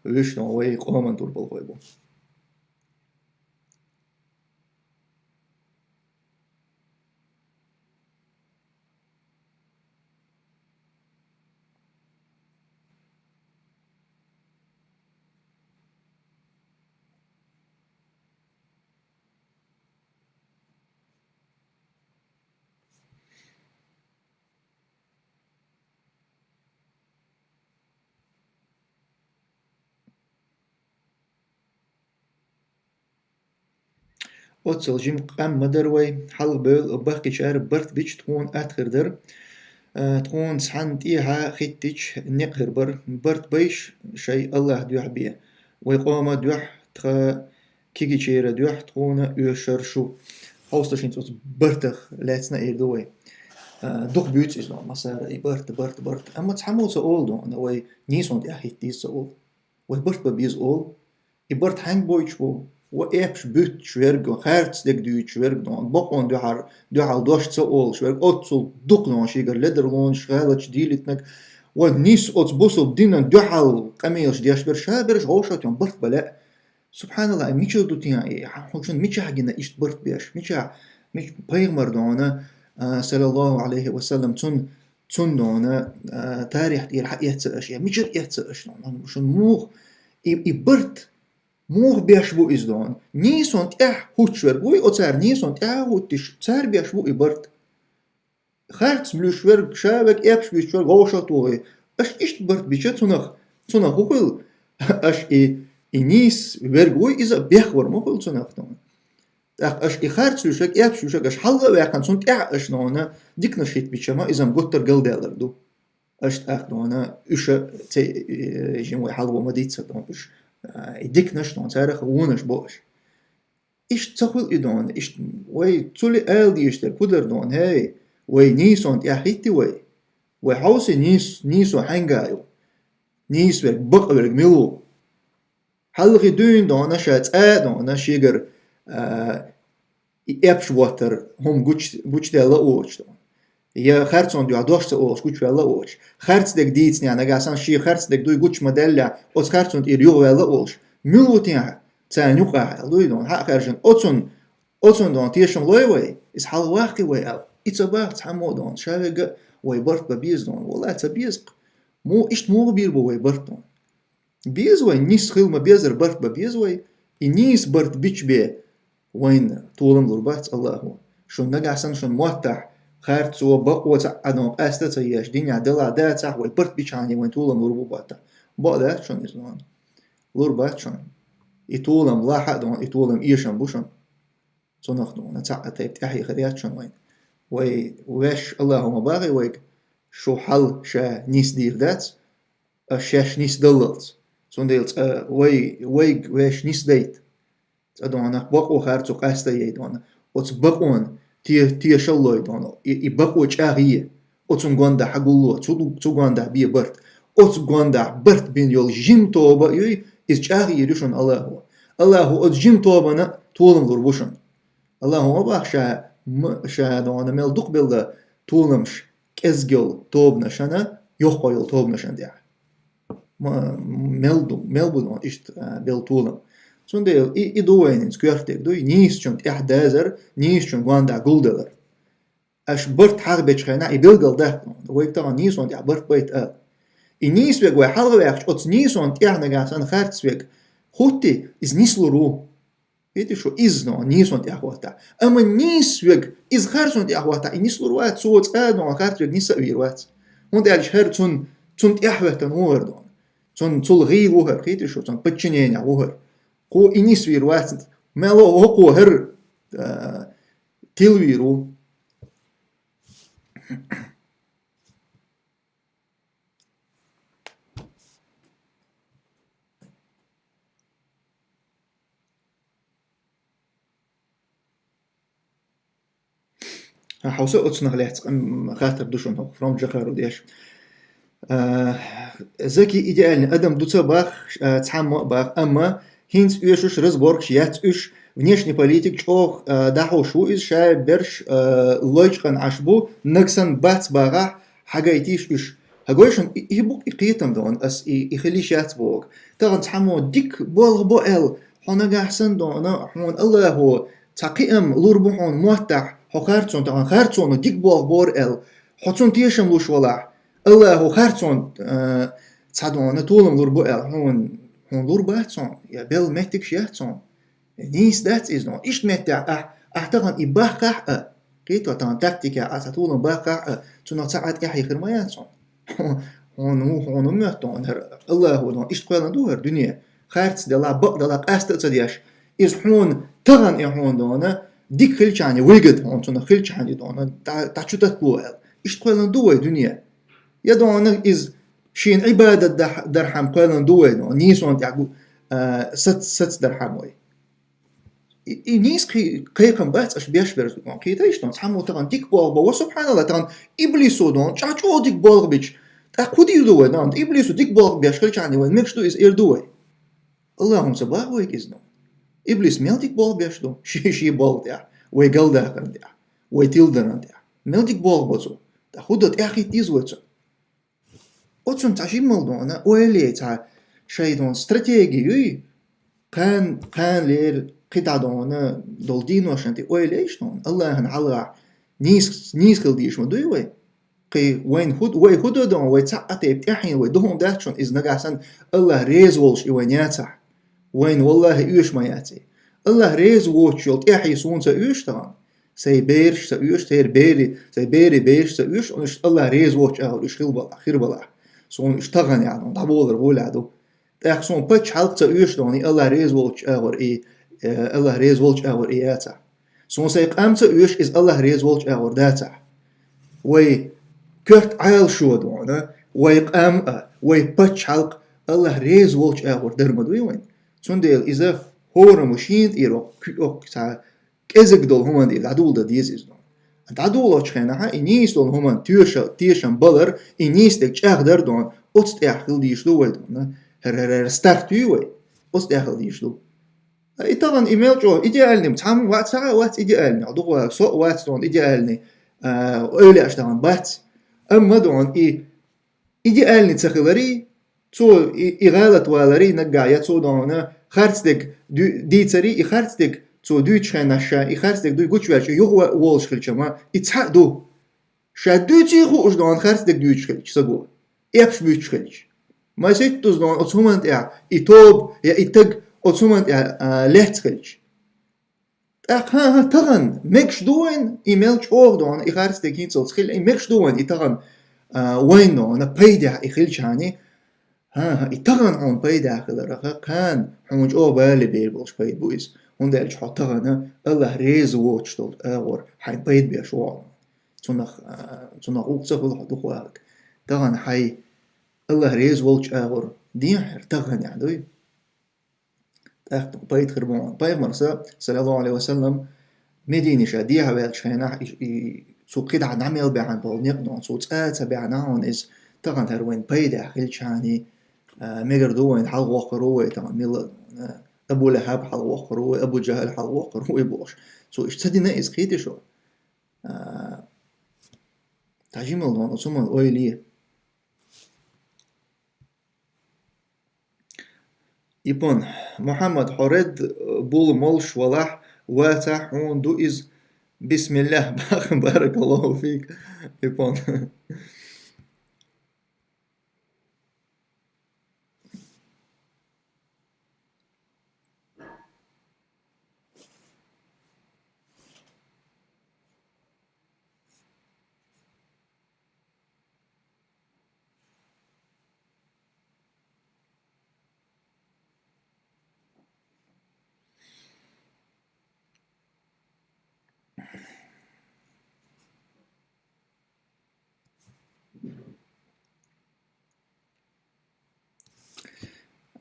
вуьшта вай къоман турпалхой бу. Оццул жима къам ма дара вай, хьалха бевлла баккхийчара барт бича тхуна атта хир дара. Э, тхуна цхьанна тӀехьа хӀиттича некъ хир бара. Барт байша шоай АллахӀа дуьхьа бе. Вай къома дуьхьа, тха кегийчеран дуьхьа тхуна оьшуш шу. Хьовсалаш хӀинца оцу бартах лаьцна а эр ду вай. Э, дукха буьйцу иза, массара, и барт, барт, барт. Амма цхьаммо ца олу, вай нийсонна тӀехьа хӀитта деза ца олу. Вай барт бан беза олу. И барт хьаьнга бойтуш бу? Вай эпаш буьттуш верг, харц дерг дуьйцуш верг, бакъонна дуьхьал, дуьхьал дош ца олуш верг, оццул дукха шегара ледарлонаш, гӀалаташ дийлийтинарг, вай нийсса оцу бусалба динан дуьхьал къамелаш деш берш, ша берш вовшахтоьхна барт бан лаьа. СубхьаналлахӀ, мичара ду те и? Хьан-, хьуна мичахь гина иштта барт беш? Мичахь, мич-, пайхамар дона, а, саллаллахӀу Ӏалайхи ва саллам, цун Цундела, а, тарих тӀера хьаэца аша, я мичара эца аша, шун муха и, и барт муха беш бу иза дона? Нийсонна тӀехьа хӀуттуш верг вуй, оцара нийсонна тӀехьа а хӀуттуш, цара беш бу и барт. Харц луьйш верг, ша верг, эпаш буьйцуш верг вовшах а тухий. Аша иштта барт бича цунах, цунах хӀу хуьлу? Аша и, и нийса верг вуй, иза бехвар ма хуьлу цунах дона. ТӀаккха аша и харц луьйш верг, эпаш луьйш верг аша хьалха а ваьккхина, цунна тӀехьа аша нона диканаш хӀитта бича ма, иза-м гуттар галдаьлларг ду. Аша тӀаккха нона уьш а ца, э, жима вай хьалха ма дийца дона уьш. А, и диканаш нона царах а вонаш бо аша. Иштта ца хуьлу и дона, иштта вай цули ала дезаш дерг хӀу дара дона, хӀей, вай нийсонна тӀехьа хӀитти вай. Вай хьовси нийс-, нийсо хьаьнга ю. Нийса верг, бакъ верг мила ву? Хьалхе дуьйна дона ша цкъа а дона шегара, а, и эпаш воттар хӀума гуч-, гучдаьлла а воцуш дона. Я харцонна дуьхьа дош ца олуш гучваьлла а воцуш. Харц дерг дийцинехь нагахь санна шен харц дерг дуй гуч ма даьллехь, оцу харцонна тӀера юхаваьлла а волуш. Мила ву те хьан царна юкъахь аьлла дуй дона, хьа а хаьржина. Оцунна, оцунна дона тешам лой вай, иза хьалха ваккхий вай аьлла. И ца баха цхьаммо а дона, ша верг а вай барт бан беза дона. Валлахь, ца беза-кх. Му-, иштта муха бийр бу вай барт дона? Беза вай, нийса хила ма беззара барт бан беза вай, и нийса барт бича бен вайна толам лур бац АллахӀо. Шун нагахь санна шун моттахь, харцо, бакъо цхьа а дона къаста а ца еш, динехь делахь дацахь, вай барт бичахьана вайна толам лур бу моттахь. Бакъ дац шун иза дона? Лур бац шун. И толам лахь а дона, и толам эшам бу шун. Цунах дона цхьа а тайпа тӀаьхье хир яц шун вайна. Вай ваьш АллахӀо ма бахий вайга, шу хьал ша нисдийр дац, аш шаьш нисдаллалц. Цундела цкъа вай, вайга ваьш нисдайта. Цкъа дона бакъо харцо къаста а яй дона. Оцу бакъонна те-, тешаллой дона. И, и бакъо чӀагӀъе. Оцун гондахь хьагулло, цу, цу гондахь бе барт. Оцу гондахь барт бина йолу жима тоба а юй, иза чӀагӀйийр ю шуна АллахӀо. АллахӀо оцу жима тобана толам лур бу шуна. АллахӀо ма бахха ша, м-, ша дона мел дукха белла толамаш кӀезиг йолу тобанашна, йоккха йолу тобанашна тӀехь. Ма-, мел ду, мел бу дона иштта, а, белла толам. Цундела и, и ду вайна хӀинца коьрта дерг дуй, нийсачунна тӀехь дазар, нийсачунна гондахь гулдалар. Аша барт хьагӀ бечу хенахь и билггал дац, вайга тахана нийсонна тӀехь барт байта ала. И нийса верг вай хьалха ваьккхича, оцу нийсонна тӀехь нагахь санна харц верг хӀутти, иза нислур ву. Видите, шу иза нон нийсонна тӀехь хӀоттахь. Амма нийса верг, иза харцонна тӀехь хӀоттахь, и нислур вац, цо цкъа а нон харц верг ниса а вийр вац. ХӀунда аьлча хӀара цунна, цунна тӀехь хӀоьттина ву хӀара дона. Цунна цул гӀийла ву хӀара, кхийти шу, цунна подчиненехь ву хӀара. Кхо и нисвийр вац, мело а хӀокхо хӀара, а, тилвийр ву. Хьовса оцунах лаьцна, м, хаттар ду шуна хӀокху From Джахару деш. А, Заки идеальный адам ду ца бах, а, цхьаммо а бах, амма хӀинца оьшуш разборкаш яц уьш, Внешний политик чӀогӀа, а, дӀахьош ву иза, шаьш берш, а, лойчкъан Ӏаш бу, нагсан бац багӀахь, хьагайтийша уьш. Хьагойшан и, и бу-кх и кхетам дона, ас и, и хила йиш яц боху. Тахана цхьаммо дика болх бо аьлла, хьо нагахь санна дона, хьуна Аллахо цхьа кхиам лур бу хьуна моттахь, хьо харцон тахана, харцоно дика болх бора аьлла, хьо цунна тешам луш валахь, Аллахо харцон, а, цхьа дона толам лур бу аьлла, хьуна, хьуна лур бац хьуна, я белла меттигаш яц хьуна. Нийса дац иза дона. Иштта меттехь ахь, ахь тахана и баккхахь а, кхетий, тахана тактика а, цхьа толам баккхахь а, цунах цхьа а тӀаьхье хир ма яц хьуна. Хьуна, хьуна, хьуна моьтту хьуна хӀара Аллахо дона, иштта кхоьллина ду хӀара дуьне. Харц делахь, бакъ делахь, къаста а ца деш. Иза хьуна тахана и хьуна дона, дика хилчахьана, выгода хьуна цунах хилчахьана и дона, дӀа-, дӀа чу таттало аьлла. Иштта кхоьллина ду вай дуьне. Я дона иза шена Ӏибадат дах-, дархьама кхоьллина ду вай дона, нийсонна тӀехь гу-, а, сац-, сацдархьама вай. И, и нийса кхе-, кхайкхам бац аша беш берза дона. Кхетий шуна, цхьаммо тахана дика болх бо, ва субхьаналла, тахана иблисо дона, чӀа чӀогӀа дика болх бича. ТӀаккха хӀун дийр ду вай, дона, иблисо дика болх беш хилчахьана вайна мегаш ду иза эр ду вай. Аллахо ца боху вайга иза дона. Иблис мел дика болх беш ду? Ши, ши болх тӀехь, вай галдахарна тӀехь, вай тиладарна тӀехь. Мел дика болх бо цо. ТӀаккха хӀун до, тӀаьхьахӀитта деза вай цунна? Оцунна цхьа жиммал дона, ойла е цхьа, шайн дона стратеги юй, кхана, кхана лер, кхидӀа дона, долу дийношна тӀе ойла еш дона, Аллахьан хьалха нийса, нийса хила дийш ма дуй вай. Кхин вайн хӀу-, вай хӀун до дона, вай цхьаъ а тайпа тӀаьхьийна вай, ду хӀума дац шуна, иза нагахь санна Аллахь реза волуш и вайн яцахь. Вайна, валлахӀи, оьшуш ма яц и. Аллахь реза воцуш йолу тӀаьхье суна ца оьшу тахана. Сайн бераш ца оьшу, церан бери, сайн бери бераш ца оьшу, уьш Аллахь реза воцчу агӀор уьш хила бала-, хир балахь. Суна уьш тахана яхьа, дӀаболар гӀолехь ду. ТӀаккха суна пачхьалкх ца оьшу дона, и Аллахь реза волчу агӀор и, э, Аллахь реза волчу агӀор и яцахь. Суна сайн къам ца оьшу, иза Аллахь реза волчу агӀор дацахь. Вай коьрта Ӏалашо дона, вай къам а, вай пачхьалкх Аллахь реза волчу агӀор дар ма дуй вайн. Цундела иза хӀораммо шена тӀера окху, окху цхьа кӀезиг долу хӀуманна тӀера дӀадоладан деза иза дона. ДӀадолочу хенахь и нийса долу хӀуманна тоьша-, тешам балар, и нийса дерг чӀагӀдар дона, оцу тӀехь хила дийш ду вай дона. ХӀара, хӀара, хӀара старт юй вай, оцу тӀехь хила дийш ду. И тахана и мел чӀогӀа идеальный, цхьамма вац, цхьа а вац идеальный, дукха со а вац дона идеальный, а, ойла еш тахана бац. Амма дона и идеальный ца хиларе, цо и, и гӀалат валаре наггахь, я цо дона харц дерг дуь-, дийцаре, и харц дерг цо дуьйцучу хенахь ша, и харц дерг дуй гучуваьлча, юха ва-, волуш хилча ма, и цхьаъ ду. Ша дуьйций хууш дона харц дерг дуьйцуш хилча, саго, эпаш буьттуш хилча. Маситтаза дона оцу хӀуманна тӀехь и тоба я и таг оцу хӀуманна тӀехь, а, лаьцна хилча. ТӀаккха, хӀан-хӀа, тахана мегаш ду вайн, и мел чӀогӀа дона, и харц дерг хӀинцалц хила, и мегаш ду вайн, и тахана, а, вайн дона, пайдехь и хилчахьана, хӀан-хӀа, и тахана хьуна пайдехь хиларх, кхана хьуна чӀогӀа бале бер болуш пайда бу иза. ХӀунда аьлча хьо тахана Аллахь реза воцуш долу агӀор хьайна пайда беш ву хьо. Цунах, а, цунах гӀуллакх ца хуьлу хьо дукха вахарг. Тахана хьайн Аллахь реза волчу агӀор дехьара тахана яхь дуй. ТӀаккха пайда хир бу хьуна. Пайхамарса, саллаллаху Ӏалайхи ва саллам, Медине ша дехьаваьллачу хенахь, и, и, цо кхидӀа дӀа мел баьхьна болу некъ дона, цо цкъа а ца баьхьна хьуна иза, тахана хӀара вайн пайдехь хилчахьана, а, мегар ду вайн, хьалавоккхур ву вай тахана, мила, а, Абу ЛахӀаб хьалавоккхур ву вай, Абу ЖахӀал хьалавоккхур ву вай бохуш. Цо иштта ца дина иза, кхетий шу? А, тхьажимал дона, оцу хӀуманна ойла е. Ипон, Мухьаммад, хьо ред, э, була молуш валахь, вацахь, хьуна ду иза. Бисмиллах, бах-, баракаллаху фик, Ипон.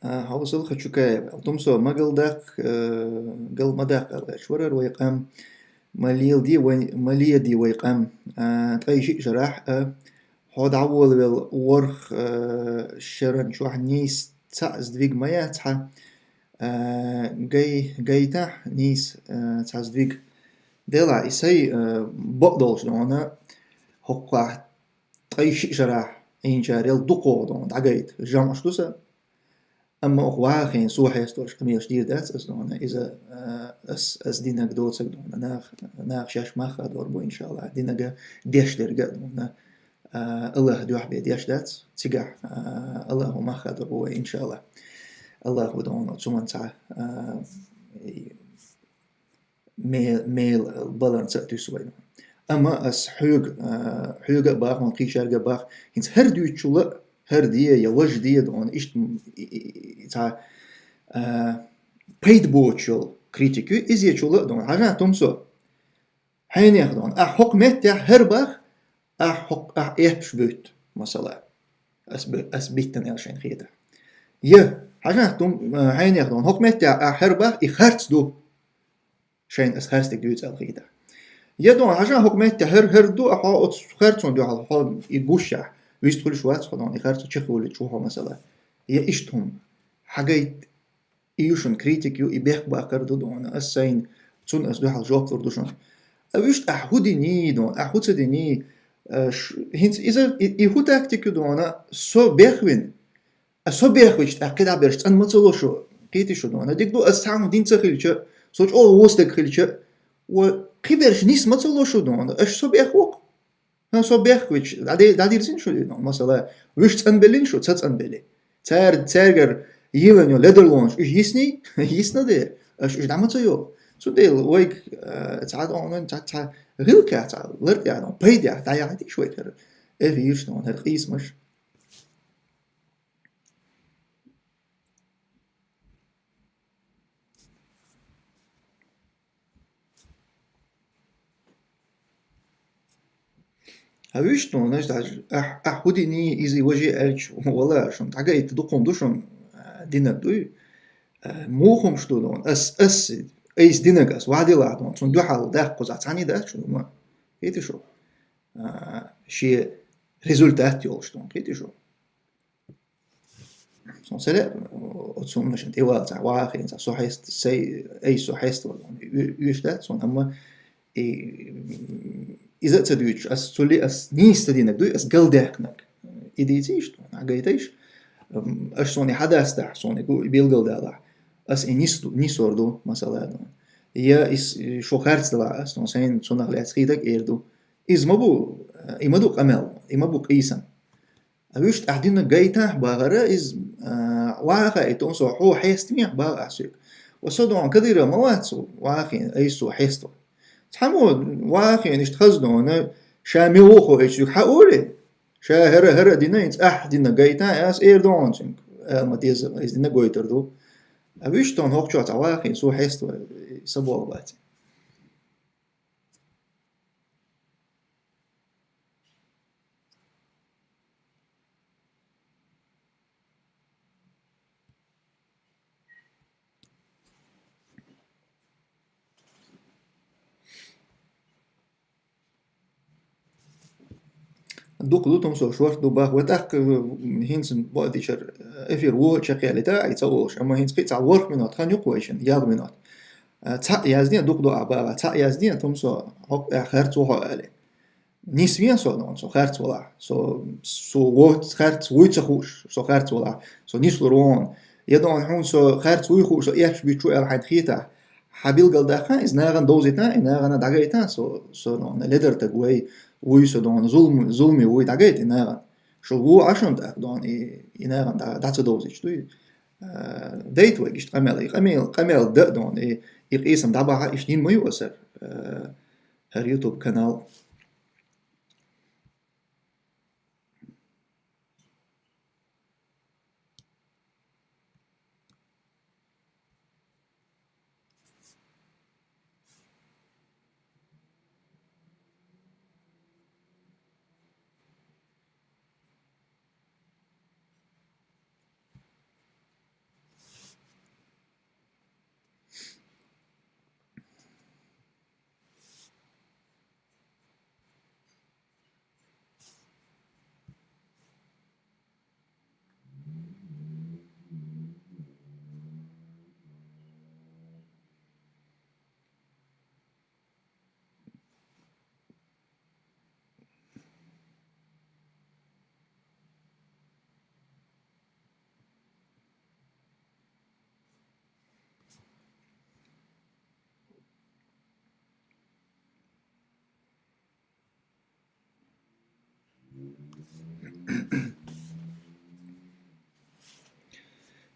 А, хьовсал, Хачукаев. Тумсо, ма галдаккха, э, гал ма даккха, аьлла гӀерташ вара вай къам. Ма леладе вай, ма леладе вай къам. А, ткъе шиъ шарахь, а, хьо дӀаволавелла ворхӀ, э, шеран чохь нийса цхьаъ сдвиг ма яц хьан. а, гай-, гайтахь нийса, а, цхьа здвиг. Делахь, и сай, а, бакъдолчу дона, хӀокхахь ткъе шиъ шарахь Ӏийначарел дукхох дона дӀагайта жамӀаш ду сан. Амма оха вахийна со хьесталуш къамелаш дийр дац ас дона. Иза, а, ас, ас динарг доцург дона. Нах, нах шаьш мах хадор бу, иншаллахӀ. Динарг деш дерг а дона. А, АллахӀа дуьхьа бен деш дац. Цигахь, а, АллахӀа мах хадор бу вай, иншаллахӀ. АллахӀа дона цу манца, а, и ме-, мел баларца а туьсу вайна. Амма ас хьоьга, а, хьоьга а боху, кхечаьрга а боху, хӀинца хӀара дуьйцучул а, хӀара де я важа де дона, иштта, м, и, и, и, цхьа, а, пайда боцуш йолу критика ю, иза ечул а дона. Хьажахь, Тумсо, хьенех дона, ахь хӀокху меттехь хӀара боху, ахь хӀокху, ахь эппаш буьтту, масала. Ас бу-, ас биттина аьлла шайна хетахь. Я, хьажахь, Тум-, а, хьенех дона, хӀокху меттехь ахь хӀара боху, и харц ду. Шайна ас харцдерг дуьйцу аьлла хетахь. Я дона, хьажахь, хӀокху метте хӀара, хӀара ду, а хьо оцу харцонна дуьхьал хьо и гушшехь, вист хуьлуш вац хьо дона, и харцо чекхвуьллуш ву хьо, масала. Я иштта хӀума. Хьагайта, и ю шуна критика ю, и бехк баккхар ду дона. Ас сайна, цунна ас дуьхьал жоп лур ду шуна. А вуьшта ахь хӀу диний дона, ахь хӀу ца диний, а, ш-, хӀинца иза, и, и хӀу тактика ю дона, со бехвина. А со бехвича тӀаккха кхидӀа берш цӀан ма ца ло шу, кхетий шу дона. Дика ду, ас цхьа хӀума дина ца хилча, со чӀогӀа вон стаг хилча, ва кхин берш нис ма ца ло шу дона. Аш со бехвокху. ХӀан, со бехвича, дӀаде-, дӀадирзина шу дона. Масала, вуьш цӀанбеллина шу, ца цӀанбелли. Цаьр-, цаьргара йилан йо ледарлонаш уьш йисний? Йисна де. Аш уьш дӀа ма ца йо. Цундела вайга, а, цхьа дона, цхьа, цхьа гӀиллакхехь, цхьа лартӀехь дона, пайдехь, дӀаяхьийтийша вай хӀара эфирш дона, хӀара къийсамаш. А вуьш дона, значит, ахь, ахь хӀу диний, иза важа аьлча, вала, шуна дӀагайта дукха хӀума ду шуна, а, динарг дуй. А, муха хӀумаш ду дона, ас, ас, айса динарг ас ваделахь дона, цунна дуьхьал даккха кхузахь цхьаьний дац шуна хӀума. Кхетий шу? А, шен результат йолуш дона, кхетий шу? Сон сара оцу хӀуманашна тӀе вала ца вахийна, ца со хьест-, сай, ай со хьеставала, оьш дац сон, амма и, иза а ца дуьйцуш, ас цули ас нийса ца динарг дуй, ас галдаьккхинарг. И дийцийша, а гайтайша, ам, аш сони хьадастахь, сони гу и билгалдалахь, ас и нис ду, нисор ду, масала, ду. Я ис, и шо харц далахь, ас сон сайна цунах лаьцна хетарг эр ду. Иза ма бу, и ма ду къамел, и ма бу къийсам. А вуьш тӀаьхьа дина гайтахь бахара иза, а, ваха и тун со хьо хьестамехь баха ас юг. Ва со дона Кадыров ма вац вахийна, айса хьество. Цхьаммо вахийна иштта хаза дона, ша ме вохо эчуьг хьа оле? Ша хӀара, хӀара дина, инца ахь дина гайта, ас эр дона цуьнга. Эл ма деза, айса дина гойтар ду. А вуьш тун хӀокхучо цхьа вахийна, со хьество, са болх бац. Дукха ду тумсо шорта ду бах. Ва тӀаккха, м, хӀинца бо-, дичара эфир вон чекхъялита, ай ца олуш. Амма хӀинца кхин цхьа ворхӀ минот хан юкъа вайшин, ялх минот. Э, цхьаъ язден, дукха ду а баха, цхьаъ язден, тумсо хӀокху тӀехь харц ву хьо али. Нисвен со дона, со харц валахь. Со, со вот харц вуй ца хууш, со харц валахь. Со нислур вон. Я дона хьуна со харц вуй хууш, со эпаш буьтчу аьлла хьайна хетахь. Хьан билгал даха, иза нагӀана довзита, и нагӀана дӀагайта, со, со дона ледартаг вай, вуй со дона, зулм-, зулми вуй дӀагайта и нагӀана. Шу ву Ӏашун тӀаккха дона, и, и нагӀана дӀа-, дӀа ца довзича дуй. Э, дайта вайга иштта къамел, и къамел, къамел да дона, и, и къийсам дӀабахьа, иштта йин ма ю асар. Э, хӀара YouTube канал.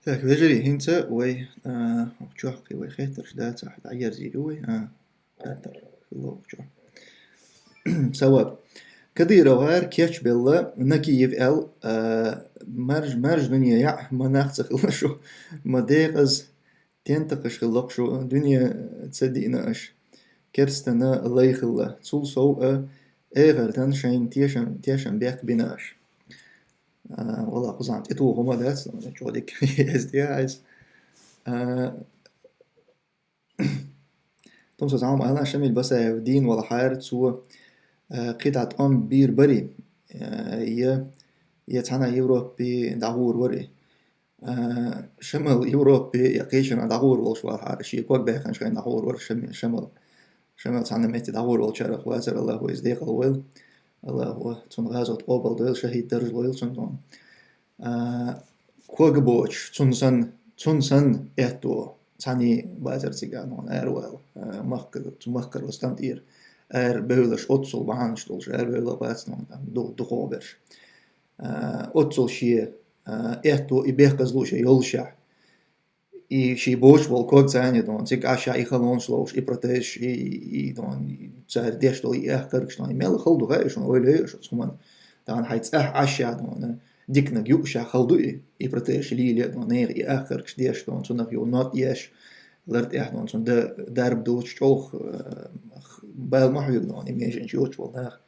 Так, вежарий, хӀинца вай, а, чохкхи вай хеттарш дацахь, дӀаерзийр ю вай, а, хаттар хилла чохь. Саваб. Кадыровгар кечбелла, Накиев аьл, а, марж-, марж дуне яӀ, ма нах ца хилла шу, ма декъаз тентакхаш хилла шу, дуне ца диъна аш, керстана лай хилла. Цул сов а, эгӀартан шайн тешам, тешам бехк бина аш. А, валла, кхузахь тӀетуху хӀума дац, чӀогӀа дика эздия айс. А, тумсо зӀамма аьлла, Шамил Басаев дийна валахьара цо, а, кхидӀа тӀом бийр бари, а, е, е цхьана Европе дӀагӀур вари. А, Шамал Европе я кхечана дӀагӀур волуш валахьара, шен ког баьккхина шайна дӀагӀур вара Шами-, Шамал. Шамал цхьана метте дӀагӀур волчарах вацара, Аллахо иза декъал войла. Аллахо цунна гӀазот къобал дойла, шахӀид дарж лойла цунна. А, кога боцуш, цунна санна, цунна санна аьтто, цхьаьний бацара цигахь, ну, аравала, а, махка, цу махкара стам тӀера ара бевллаш, оццул бахьанаш долуш ара бевлла бац, ну, ду-, дукхо берш. А, оццул шен, а, аьтто и бехказло шен йоллушехь, и ший боцуш болу ког царна дон, цига Ӏаш и халонаш ловш, и протезаш, и, и, и дон, и цара деш долу и ахкаргаш дон, и мел хала ду хаьа шуна, ойла йойла шу цу хӀуманна. Тахана хьайн цӀахь Ӏаш дон, диканиг юуш хала ду и, и протезаш лело дон, нехан и ахкаргаш деш дон, цунах юха нот еш, лар тӀехь дон, цунна да-, дарба доцуш чӀогӀа, э, бала ма хьоьгу дон, и меженаш йоцуш болу нах.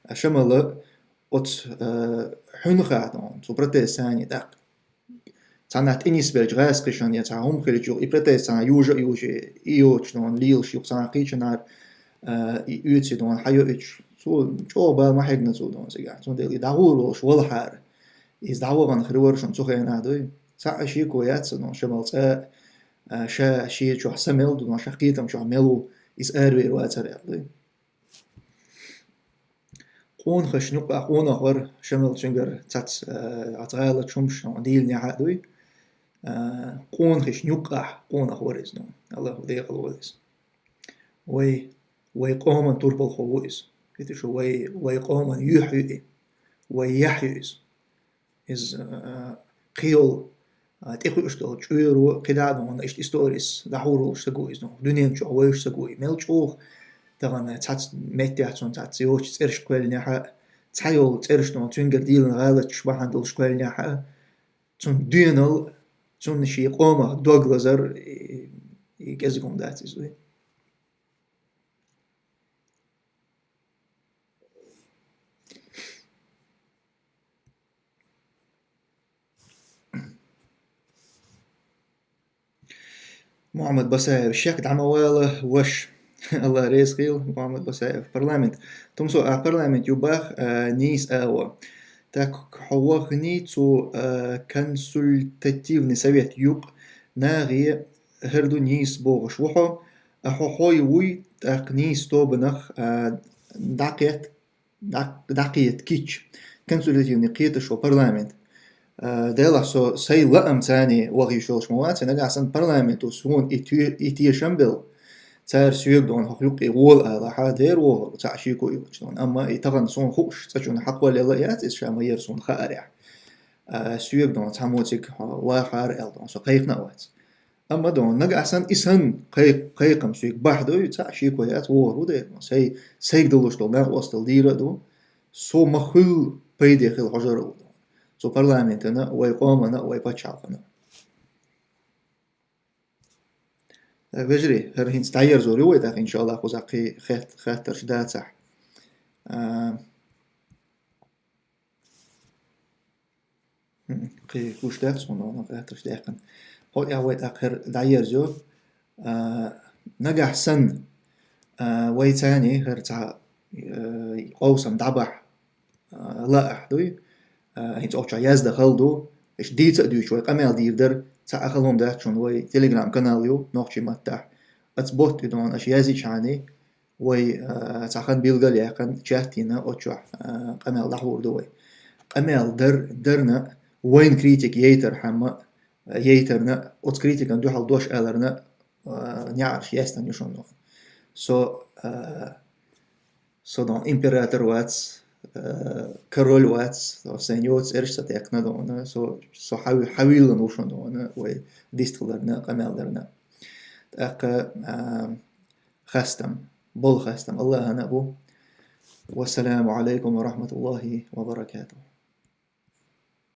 А Шамала оцу, э, хьуьнхахь дон, цу протез царна тӀаккха. Цхьаннахь тӀенисбелча гӀаскхишан я цхьа хӀума хилча юха, и протез цхьаннахь южа а южий, и йоцуш дон лелаш юха цхьаннахь кхечанара, а, и оьций дон хьайоуьйтуш. Цо чӀогӀа бала ма хьегна цо дон цигахь. Цундела и дӀагӀур волуш валахьара. Иза дӀавахана хир вара шуна цу хенахь дуй. Цхьа а шеко яц сан дон Шамал цкъа, а, ша шен чохь са мел ду дон, ша кхетам чохь мел ву, иза аравер вацара аьлла дуй. Къонахашна юккъехь къонах вара Шамал, цуьнгара цац, а, цхьацца гӀалат хӀумаш дийла нехьа а дуй. А, къонахашна юккъехь къонах вара иза дон. Аллахо декъал войла иза. Вай, вай къоман турпалхо ву иза. Хита шу вай, вай къоман юьхь ю и. Вай яхь ю иза. Иза, а, кхийолу, а, тӀекхуьуш долу чкъоьро кхидӀа а дон, иштта историс дӀахьур волуш саг ву иза дон. Дуьнен чохь вевзаш саг ву и. Мел чӀогӀа тахана цхьацца меттехь цунна цхьацца йоцучу цӀераш кхоьллинехь а, цхьайолу цӀераш дон, цуьнгара дийлина гӀалаташ бахьана долуш кхоьллинехь а, цунна доьналла, цунна шен къомах дог лазар, и, и кӀезиг хӀума дац иза вай. Мухьаммад Басаев, шек дӀа ма вала, ваша. Алла реза хила, Мухьаммад Басаев. Парламент. Тумсо, а парламент ю бах, а, нийса агӀо. Так, хьо вахни цу, а, консультативный совет юкъ, нахе хӀара ду нийса бохуш ву хьо, а хьо хьой вуй, тӀаккха нийса тобанах, а, дӀакхет дӀа-, дӀакхета кийча, консультативный кхеташ ву парламент. А, делахь со сайн лаам царний ваха йиш йолуш ма вац, нагахь санна парламенто суна и те-, и тешам белла, цара соьга дон хӀокху юккъе гӀола алахьа, дера вогӀур ву, цхьаъ шеко йоцуш дон. Амма и тахана суна хууш, цкъачунна хьакхоллаелла а яц иза ша ма яра суна хаарехь. А, соьга дон цхьаммо цига вахара аьлла дон, со кхайкхина а вац. Амма дон, нагахь санна и санна кхай-, кхайкхам соьга бахь дуй, цхьаъ шеко яц, вогӀур ву дера. Сайн, сайга далуш долу накъосталла дийр а ду, со ма хуьллу пайде хила хьожур а ву дон. Цу парламентана, вай къомана, вай пачхьалкхана. Э, вежарий, хӀара хӀинца дӀаерзор ю вай тӀаккха, иншаллах, кхузахь кхин хет-, хаттарш дацахь. А, М, кхин гуш дац хьуна, ванах гӀерташ даьккхина. ХӀокху тӀехь вай тӀаккха хӀара дӀаерзайо. А, нагахь санна, а, вай царний хӀара цхьа, а, къовсам дӀабахь, а, лаахь дуй. А, хӀинца оцу чохь яздан хала ду. Аша дийца а дуьйцуш вай къамел дийр дара. Цхьа а хала хӀума дац шуна, вай телеграм-канал ю, нохчийн маттахь. Аца ботт и дона аша язйичхьаний, вай, а, цхьа хан билгал яьккхина, чат йина, оцу чохь, а, къамел дӀахьур ду вай. Къамел дар, дарна, вайн критик яйтархьама, а, яйтарна, оцу критикан дуьхьал дош аларна, а, неӀарш яьстан ю шуна. Со, а, со дон император вац, Король вац, со сайна йоцу цӀераш ца текхна дона, со, со хьави-, хьавийллина ву шуна дона, вай дистхиларна, къамел дарна. ТӀаккха, а, хастам, болу хастам Аллахьана а бу. Вассаламу алайкум ва рахматуллахи ва баракатух.